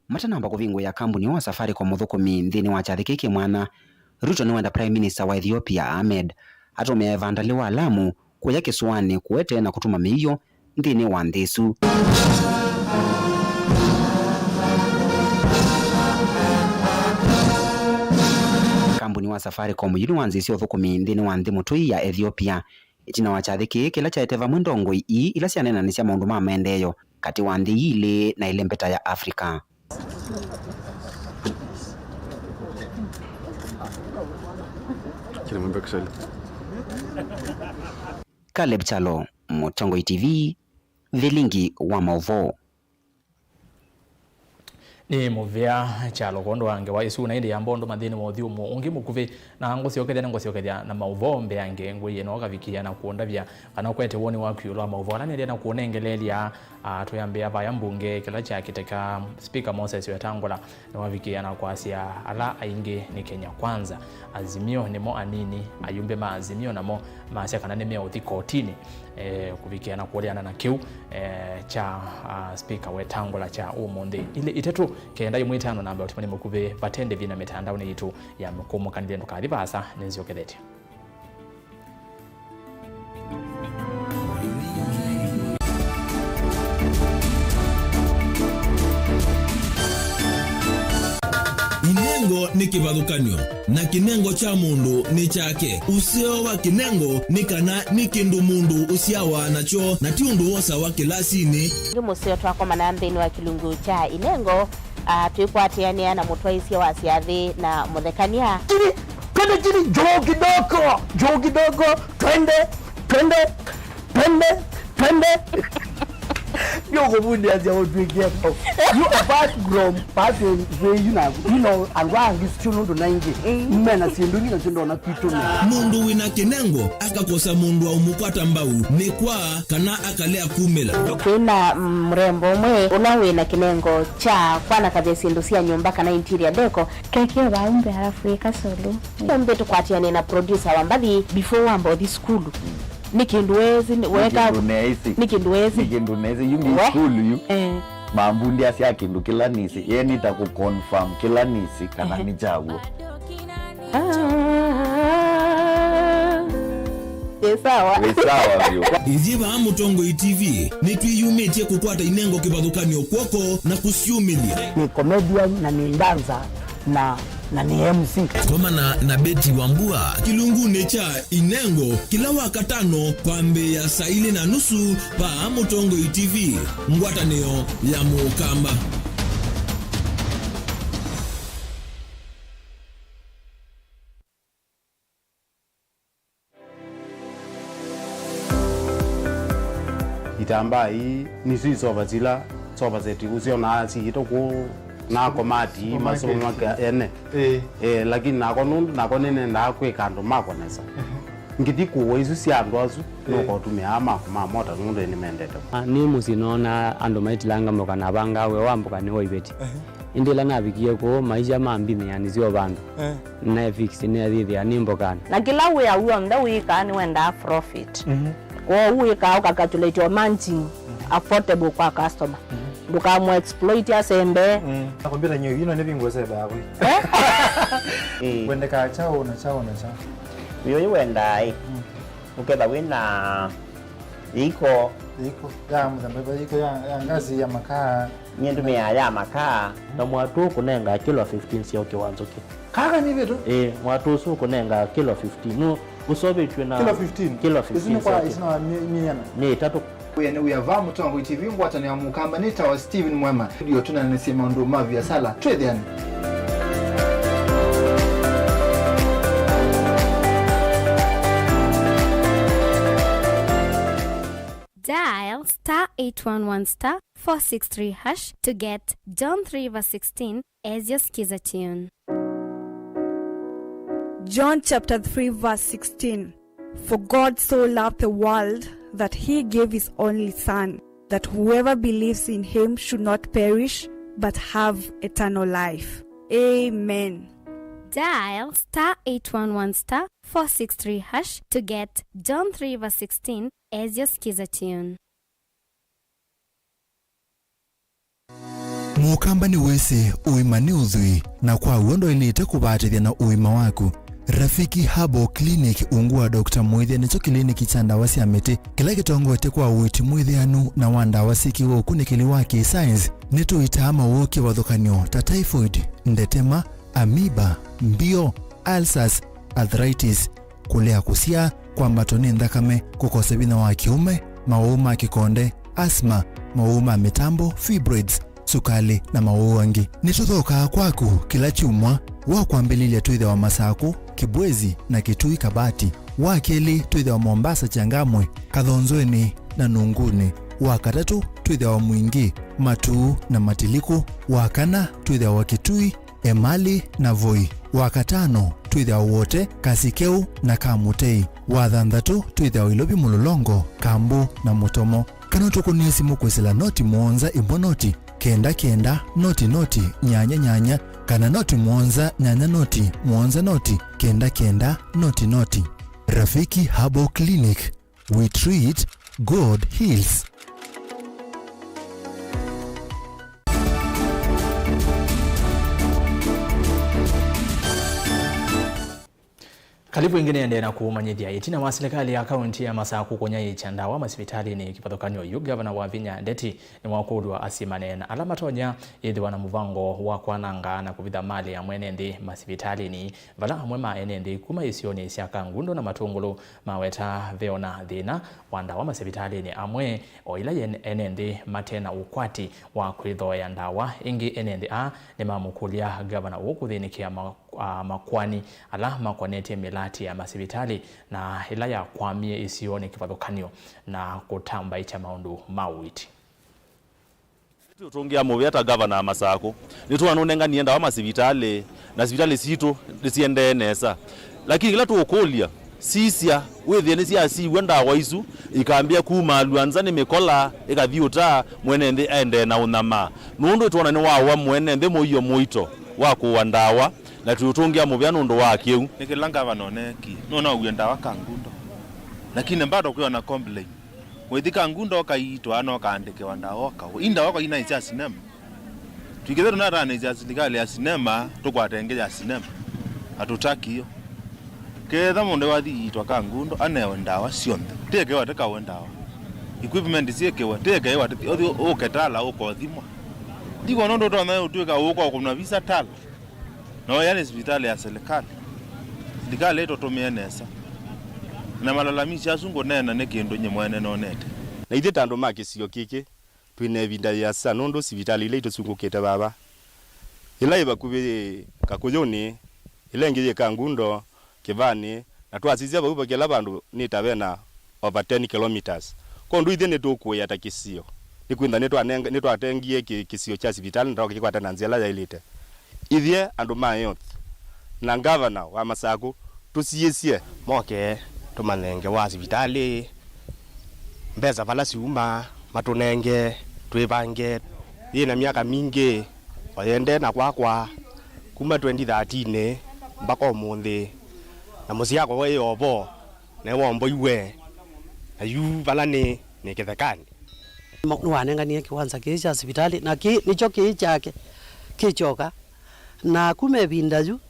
Matanamba kũvingũĩa kambuni wa Safaricom ũthũkũmi nthĩnĩ wa kyathĩ kĩĩ kĩ mwanya, Ruto nĩwenda Prime Minister wa Ethiopia, Ahmed, atũmĩa ĩvanda lĩu wa Lamu kũya kĩsũanĩ kũete na kũtuma mĩio nthĩnĩ wa nthĩ ĩsu. Kambuni wa Safaricom yu nĩwanzĩĩsye ũthũkũmi nthĩnĩ wa nthĩ mũtũi ya Ethiopia, ĩtina wa kyathĩ kĩĩ kĩla kyaete vamwe ndongoi ii ila syaneenanĩsya maũndũ ma maendeeo katĩ wa nthĩ ii ilĩ na ĩlembeta ya Africa. Kile mwimbe Kiswahili. Caleb Chalo, Mũtongoi T V, vilingi wa maũvoo. Nĩ mũvea Kyalo kwondũ wa ngewa ĩsu, na ĩndĩ yamba ũndũ mathĩnĩ wa ũthyũmũo ũngĩ mũkuvĩ, na ngũsyokethya, nĩngũsyokethya na maũvoo mbeange ngwĩie no ũkavikĩĩa na kũndavya kana ũkwete woni waku ĩũlũ wa maũvoo ala nĩendee na kũũnengeleelya. Ah, twĩambĩa vaya mbunge kĩla kya kĩteka, Speaker Moses Wetangula nĩwavikĩĩa na kwasya ala aingĩ nĩ Kenya Kwanza. Azimio nĩmo anini, ayumbe ma Azimio namo masya kana nĩmeũthi kotinĩ, eh, kũvikĩa na kũleana na kĩu, eh, kya, ah, Speaker Wetangula kya ũmũnthĩ. Ilĩ itatũ kenda ĩmwe itano namba ũtimani mũkuvĩ, vate ndĩvi na mĩtandaonĩ yitũ ya mĩkũmũkanĩlye. Ndũkathi vaasa, nĩnzyokethetye. Inengo nĩ kĩvathũkany'o, na kĩnengo kya mũndũ nĩ kyake. Ũseo wa kĩnengo nĩ kana nĩ kĩndũ mũndũ ũsyawa nakyo, na ti ũndũ wosawa kĩlasinĩ. Nĩ mũseo twakomana nthĩnĩ wa kĩlungu kya inengo, ah, twĩkwatĩanĩa na mũtwaĩsya wa syathĩ na mũthekany'a. Chini, twende chini, juu kidogo, juu kidogo, twende, twende, twende, twende. Ndio kuvundia cia utwike. You, apart from passing way, you know, you know, andũ angĩ sio nũndũ na ingĩ. Mm. Mena syĩndũ ingĩ na syĩndũ ona kwitũ nĩ. Mũndũ wĩna kĩnengo akakosa mũndũ wa ũmũkwata mbau nĩ kwa kana akalea kumĩla. Kwĩna, mm, mrembo ũmwe ũla wĩna kĩnengo kya kwanakavya syĩndũ sya nyũmba kana interior decor. Keke vau mbee alafu ĩka solo. Ũmbĩ tũkwatĩanĩe na producer wa mbathi. Before wamba ũthi sukulu, nĩ kĩndũ weesĩ, nĩ weka, kĩndũ neesĩ. Nĩ kĩndũ weesĩ. Nĩ kĩndũ neesĩ. Yu ndi we sukulu yu. Eh. Mambundĩasya kĩndũ kĩla nĩsĩ. Ye nĩta kũ confirm kĩla nĩsĩ kana, ehe, nĩ kyaw'o. Ah, wĩ sawa. Wĩ sawa vyũ. Ithyĩ vaa Mũtongoi T V nĩtwĩyumĩtye kũkwata inengo kĩvathũkany'o kw'oko na kũsyumĩlya. Nĩ comedian na nĩ dancer na, na nĩ M C. Komana na Betty Wambua kĩlungunĩ kya Inengo kĩla Wakatano kwambĩĩa saa ilĩ na nusu vaa Mũtongoi T V, ngwatanĩo ya Mũkamba. Itambaa ii nĩsyo isova sila sofa set ũsyonaa siĩtwe kũũ na komati, supermarket, masũmake ene. Ĩĩ. Eh, lakini nakwa nũndũ nakwa nĩnendaa kwĩka andũ makwa nesa. Ehe. Ngĩthi kũũa isu sya andũ asu, ĩĩ, nũkotũmĩaa makwa ma mota nũndũ nĩmendete. Ah, nĩ mũsyĩ noonaa andũ maitilanga mboka na avangaa wĩa wa mboka nĩ wa iveti. Ehe. Ĩndĩ ĩla navikie kũũ, maisha mambimĩa nĩsyo vandũ. Eh. Naefix nĩathĩthĩa nĩ mbokana. Na kĩla wĩa w'onthe wĩkaa nĩwendaa profit. Mhm. Kwoou wĩkaa ũkacalculate o margin, mhm, affordable kwa customer. Mhm. Ndũkamũ exploit asembe. Mm. Na kompyuta nyo ino nĩ vingo seba yakwa. Eh? Eh. Wendekaa kyaũ na kyaũ na kyaũ? Wĩ ũyũ wendaa ĩ. Mm. Ũketha wĩ na iko Iko ya mũthemba ĩva, iko ya, ya ngasi ya makaa. Nyie ndũmĩaa ya makaa. Na mwatũ ũkũnenga kilo fifteen sya ũkĩ wa nzũkĩ. Kaka nĩ vitu? Ĩĩ, mwatũ ũsu ũkũnenga kilo fifteen. Nũ ũseũvĩtw'e na kilo fifteen? Kilo fifteen. Isu nĩ kwa, sya ũkĩ. Isu nĩ wa mĩ-, mĩana? Nĩ ĩtatũ. Wĩanĩ wĩa va Mũtongoi T V, ngwatanĩo ya Mũkamba nĩ tawa Steven Mwema. Ndio tũnanĩsye maũndũ ma viasala. Twĩthĩane. Dial star eight one one star four six three hash to get John three verse sixteen as your skiza tune. John chapter three verse sixteen. For God so loved the world that he gave his only Son, that whoever believes in him should not perish but have eternal life. Amen. Dial star eight one one star four six three hash to get John three verse sixteen as your skiza tune. Mũkamba nĩwĩsĩ ũima nĩ ũthwii, na kwa w'o ndwaĩlĩte kũvatĩthya na ũima waku. Rafiki Herbal Clinic, ungu wa Doctor Mwĩthĩa, nĩkyo kĩliniki kya ndawa sya mĩtĩ kĩla kĩtongoetye kwa ũiiti mwĩthĩanu na wa ndawa syĩkĩwe ũkunĩkĩli wa kĩ-science. Nĩtũitaa mawũũ kĩvathũkany'o ta typhoid, ndetema, amoeba, mbio, ulcers, arthritis, kũlea kũsyaa, kwambatwa nĩ nthakame, kũkosa vinya wa kĩũme, mawũũ ma kĩkonde, asthma, mawũũ ma mĩtambo, fibroids, sukalĩ, na mawũũ angĩ. Nĩtũthokaa kwaku kĩla kyumwa. Wa kwambĩlĩlya twĩthĩawa Masakũ, Kibwezi, na Kitui Kabati. Wa kelĩ twĩthĩawa Mombasa, Changamwe, Kathonzweni, na Nunguni. Wa katatũ twĩthĩawa Mwingi, Matuu, na Matiliku. Wa kana twĩthĩawa Kitui, Emali, na Voi. Wa katano twĩthĩawa Wote, Kasikeu, na Kamutei. Wa thanthatũ twĩthĩawa Ilovi, Mũlolongo, Kambu, na Mũtomo. Kana ũtũkũnĩe simũ kwĩsĩla noti mũonza ĩmwe noti kenda kenda noti noti nyanya nyanya, kana noti mũonza nyanya noti mũonza noti kenda kenda noti noti. Rafiki Herbal Clinic, we treat, God heals. Kalivu ĩngĩ nĩendee na kũmanyĩthya ĩtina wa silikalĩ ya kaunti ya Masakũ kũnyaĩĩkya ndawa masivitalĩnĩ kĩvathũkany'o yu, ngavana Wavinya Ndeti nĩwakũlw'a asimane na ala matonya ĩthĩwa na mũvango wa kwananga na kũvitha malĩ ya mwene nthĩ masivitalĩnĩ, vala amwe ma ene nthĩ kuma isionĩ sya Kangundo na Matũngũlũ maweta veona thĩna wa ndawa masivitalĩnĩ amwe, o ila ene nthĩ mate na ũkwati wa kwĩthoea ndawa. Ĩngĩ ene nthĩ aa nĩmamũkũlya ngavana ũũ kũthĩnĩkĩa ma- a, makoani ala makonetye mĩlatĩ ya masivitalĩ na ĩla yakwamie isionĩ kĩvathũkany'o na kũtambaĩkya maũndũ ma ũiiti. Tũtũngĩa mũvea ta ngavana wa Masakũ, nĩtwona nũnenganie ndawa masivitalĩ, na sivitalĩ sitũ nĩsiendee nesa. Lakini kĩla tũũkũlya, sisya, wĩthĩe nĩsyasiw'a ndawa isu, ikambĩĩa kumaalw'a nza nĩ mĩkola, ĩkathiũta, mwene nthĩ aendee na ũnyamaa. Nũndũ nĩtwona nĩwaũa mwene nthĩ mũio mũito wa kũũa ndawa, na tũitũngĩa mũvea nũndũ wa kĩu. Nĩ kĩla ngavana ũneekie, nũnaũie ndawa Kangundo, lakini bado kwĩ ona complain. Ũithi Kangundo ũkaitwa na ũkaandĩkĩwa ndawa ũkaũ. Ii ndawa kwa ina sya sinema. Twĩkĩthe tũnatanĩsya silikalĩ ya sinema, tũkwate ĩngĩ ya sinema. Hatutaki hiyo. Ketha mũndũ wathiitwa Kangundo anewe ndawa syonthe. Tĩekewa tĩkawe ndawa. Equipment syĩkĩwe, tĩekewa tĩthi, ũthi ũketala ũkothimwa. Ndiko nũndũ ũtonya ũtwĩka ũũka ũkũnwa visa tala. No yani sivitalĩ ya serikali. Serikali ĩtũtũmĩe nesa. Na malalamishi asu ngũneena nĩ kĩndũ nye mwene nonete. Na ithyĩ ta andũ ma kĩsio kĩkĩ, twĩ na ĩvinda yĩasa nũndũ sivitalĩ ila itũsungũkĩte vava, ĩla yĩ vakuvĩ yĩ Kakũyũnĩ, ĩla ĩngĩ yĩ Kangundo, Kĩvanĩ, na twasisya vau va kĩla vandũ nĩ ta ve na over ten kilometres. Kwondũ ithyĩ nĩtũkũĩa ta kĩsio, nĩkwĩtha nĩtwanenga-, nĩtwatengie kĩ-, kĩsio kya sivitalĩ na tũkĩkwata na nzĩa ĩla yaĩlĩte. Ithyĩ andũ ma health na ngavana wa Masakũ tũsiĩsye. Moke tũmanenge wa sivitalĩ, mbesa vala siuma, matũnenge, twĩvange. Yĩ na myaka mingĩ, o yende na kwakwa, kuma twenty thirteen mpaka ũmũnthĩ, na mũsyĩ wakwa wĩ o vo, na nĩwomboiwe, na yu vala nĩ, nĩ kĩthekanĩ. Nĩwanenganie kĩwanza kĩĩ kya sivitalĩ, na kĩĩ nĩkyo kĩĩ kyake kĩ kyoka. Na kuma ĩvinda yu,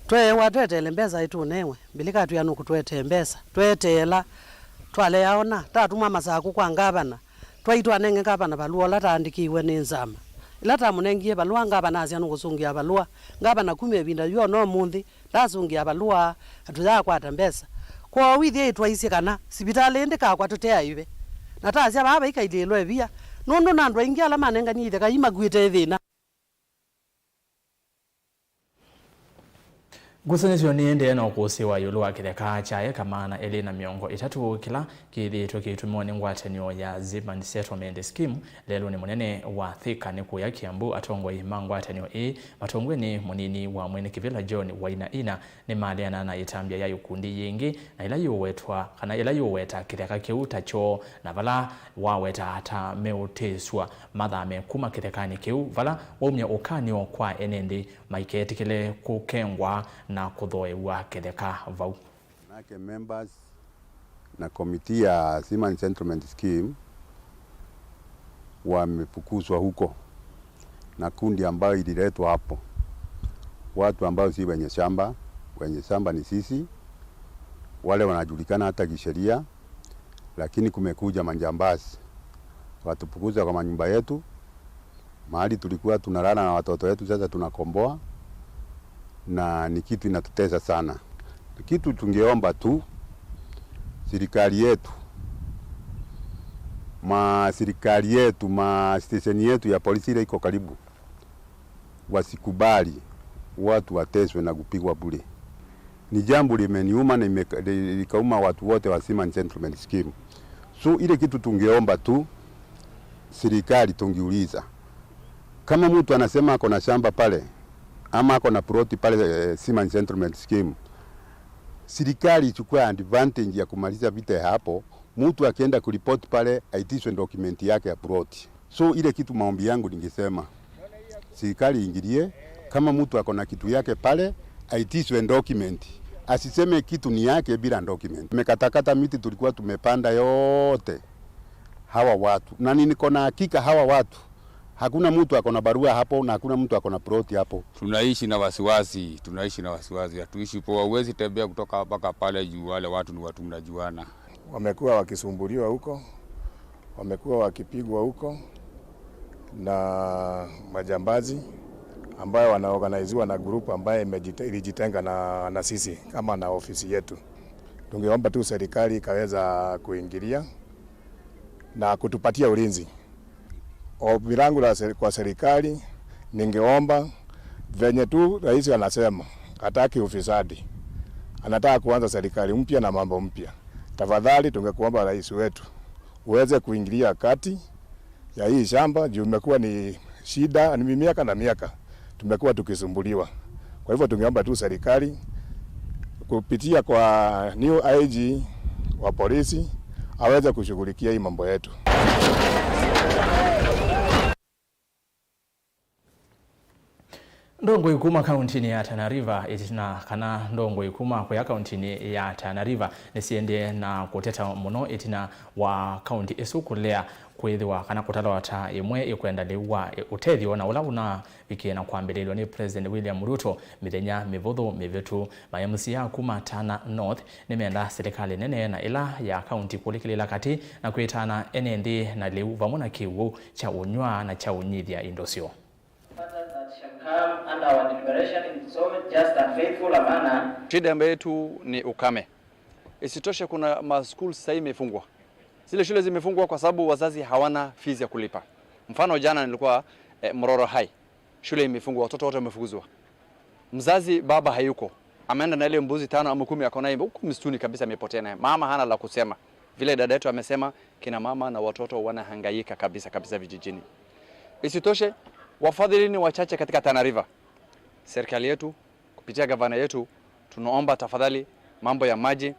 tweewa tweteele mbesa ĩtũnewe, mbilika twĩa nũkũtũetee mbesa, tweteela Twalea ona, tatũma Masakũ kwa ngavana, twaĩ twanenge ngavana valũa ũla taandĩkĩiwe nĩ nzama. Ĩla tamũnengie valũa, ngavana asya nũkũsũngĩa valũa. Ngavana kuma ĩvinda yĩu na ũmũnthĩ, ndasũngĩa valũa, na tũyaakwata mbesa. Kwoou ithyĩ twaisye kana sivitalĩ ĩĩ ndĩkakwatwe tĩ aĩve. Na tasya vaa vaikailĩĩlwa ĩvia, nũndũ na andũ aingĩ ala manenganie itheka ii makuĩte ĩ thĩna. Ngusanĩsyo nĩendeee na ũkũsĩĩwa ĩũlũ wa kĩtheka kya eka maana elĩ na mĩongo ĩtatũ kĩla kĩthĩĩtwe kĩitũmĩwa nĩ ngwatanĩo ya Zip and Settlement Scheme lelũnĩ mũnene wa Thika. Nĩ kũya Kiambu, atongoi ma ngwatanĩo ĩĩ matongoew'e nĩ mũnini wa mwene kĩvĩla John Wainaina nĩmaleana na ĩtambya ya ikundi yĩngĩ na ĩla yĩũwetwa, kana ĩla yĩũweta kĩtheka kĩu ta kyoo, na vala waweta ta meũtĩsw'a mathame kuma kĩthekanĩ kĩu, vala waumya ũkany'o kwa ene nthĩ maiketĩkĩle kũkengwa na kũthooew'a kĩtheka vau. Nake members na komiti ya Seaman Settlement Scheme wamefukuzwa huko na kundi ambayo ililetwa hapo, watu ambao si wenye shamba. Wenye shamba ni sisi, wale wanajulikana hata kisheria, lakini kumekuja majambazi, wakatufukuza kwa manyumba yetu. Mahali tulikuwa tunalala na watoto wetu, sasa tunakomboa, na ni kitu inatutesa sana. Kitu tungeomba tu, serikali yetu, ma serikali yetu, ma station yetu ya polisi ile iko karibu, wasikubali watu wateswe na kupigwa bure. Ni jambo limeniuma na ime-, li-, likauma watu wote wa Seaman Settlement Scheme. So, ile kitu tungeomba tu, serikali tungiuliza, kama mtu anasema ako na shamba pale, ama ako na ploti pale, eh, Seaman Settlement Scheme, serikali ichukue advantage ya kumaliza vita ya hapo, mtu akienda kuripoti pale, aitishwe document yake ya ploti. So, ile kitu maombi yangu ningesema, serikali iingilie, kama mtu ako na kitu yake pale, aitishwe document. Asiseme kitu ni yake bila document. Tumekatakata miti tulikuwa tumepanda yote hawa watu. Na ni niko na hakika hawa watu, hakuna mtu ako na barua hapo na hakuna mtu ako na ploti hapo. Tunaishi na wasiwasi, tunaishi na wasiwasi. Hatuishi poa, huwezi tembea kutoka mpaka pale juu, wale watu ni watu mnajuana. Wamekuwa wakisumbuliwa huko, wamekuwa wakipigwa huko na majambazi ambayo wanaorganiziwa na group ambayo imejite-, ilijitenga na, na sisi kama na ofisi yetu. Tungeomba tu serikali ikaweza kuingilia na kutupatia ulinzi. Ombi langu la seri-, kwa serikali, ningeomba venye tu rais anasema hataki ufisadi, anataka kuanza serikali mpya na mambo mpya. Tafadhali tungekuomba rais wetu uweze kuingilia kati ya hii shamba, juu imekuwa ni shida, ni miaka na miaka tumekuwa tukisumbuliwa. Kwa hivyo tungeomba tu serikali kupitia kwa new I G wa polisi aweze kushughulikia hii mambo yetu. Ndongoi kuma kauntinĩ ya Tana River, ĩtina kana ndongoi kuma kũya kauntinĩ ya Tana River nĩsiendie na kũteta mũno ĩtina wa kaunti ĩsu kũlea kwĩthĩwa kana kũtalwa ta ĩmwe ĩkwenda lĩu wa ũtethyo na ũla ũnavikie na kwambĩlĩlwa nĩ President William Ruto mĩthenya mĩvũthũ mĩvĩtu. Ma M C A kuma Tana North nĩmenda silikalĩ nene na ĩla ya kaunti kũlikĩlĩla katĩ na kwĩtana ene nthĩ na lĩu vamwe na kĩw'ũ kya ũnyw'a na kya ũnyithya indo syoo. Matters that shall come under our deliberation in so just and faithful a manner. Shida ambayo yetu ni ukame. Isitoshe, kuna ma schools sasa imefungwa. Zile shule zimefungwa kwa sababu wazazi hawana fees ya kulipa. Mfano, jana nilikuwa, eh, Mororo High. Shule imefungwa, watoto wote wamefukuzwa. Mzazi, baba hayuko. Ameenda na ile mbuzi tano ama kumi ako naye huko msituni kabisa, amepotea naye. Mama hana la kusema. Vile dada yetu amesema, kina mama na watoto wanahangaika kabisa kabisa vijijini. Isitoshe, wafadhili ni wachache katika Tana River. Serikali yetu, kupitia gavana yetu, tunaomba tafadhali mambo ya maji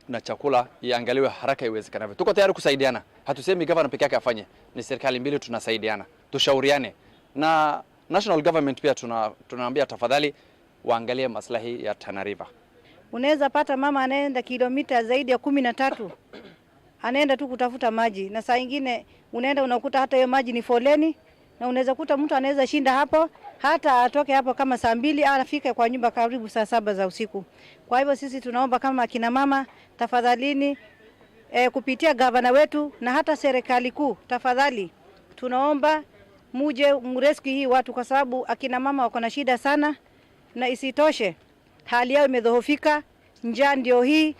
na chakula iangaliwe haraka iwezekanavyo. Tuko tayari kusaidiana. Hatusemi gavana peke yake afanye, ni serikali mbili tunasaidiana. Tushauriane. Na national government pia tuna-, tunaambia tafadhali waangalie maslahi ya Tana River. Unaweza pata mama anaenda kilomita zaidi ya kumi na tatu, anaenda tu kutafuta maji, na saa ingine unaenda unakuta hata hiyo maji ni foleni, na unaweza kuta mtu anaweza shinda hapo hata atoke hapo kama saa mbili, afike kwa nyumba karibu saa saba za usiku. Kwa hivyo sisi tunaomba kama akina mama, tafadhalini, E, kupitia gavana wetu na hata serikali kuu, tafadhali tunaomba muje mrescue hii watu, kwa sababu akina mama wako na shida sana, na isitoshe hali yao imedhoofika, njaa ndio hii.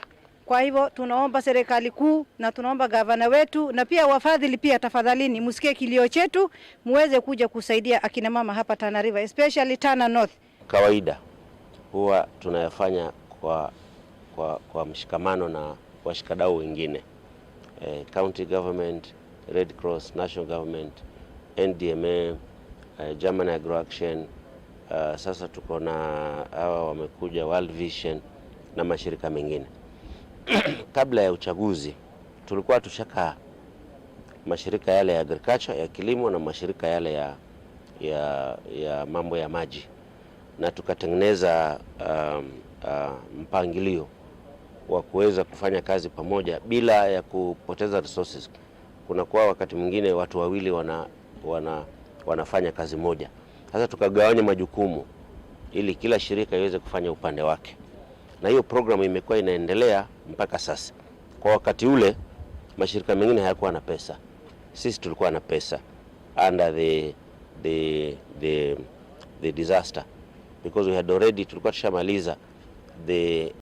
Kwa hivyo tunaomba serikali kuu na tunaomba gavana wetu na pia wafadhili pia, tafadhalini msikie kilio chetu, muweze kuja kusaidia akina mama hapa Tana River, especially Tana North. Kawaida huwa tunayafanya kwa, kwa, kwa mshikamano na washikadau wengine, eh, county government, Red Cross, national government, N D M A, eh, German Agro Action. Uh, sasa tuko na hawa wamekuja, World Vision na mashirika mengine. Kabla ya uchaguzi tulikuwa tushakaa, mashirika yale ya agriculture, ya kilimo, na mashirika yale ya, ya, ya mambo ya maji, na tukatengeneza um, uh, mpangilio wa kuweza kufanya kazi pamoja bila ya kupoteza resources. Kunakuwa wakati mwingine watu wawili wana, wana, wanafanya kazi moja. Sasa tukagawanya majukumu ili kila shirika iweze kufanya upande wake, na hiyo programu imekuwa inaendelea mpaka sasa. Kwa wakati ule mashirika mengine hayakuwa na pesa, sisi tulikuwa na pesa under the, the, the, the disaster, because we had already, tulikuwa tushamaliza the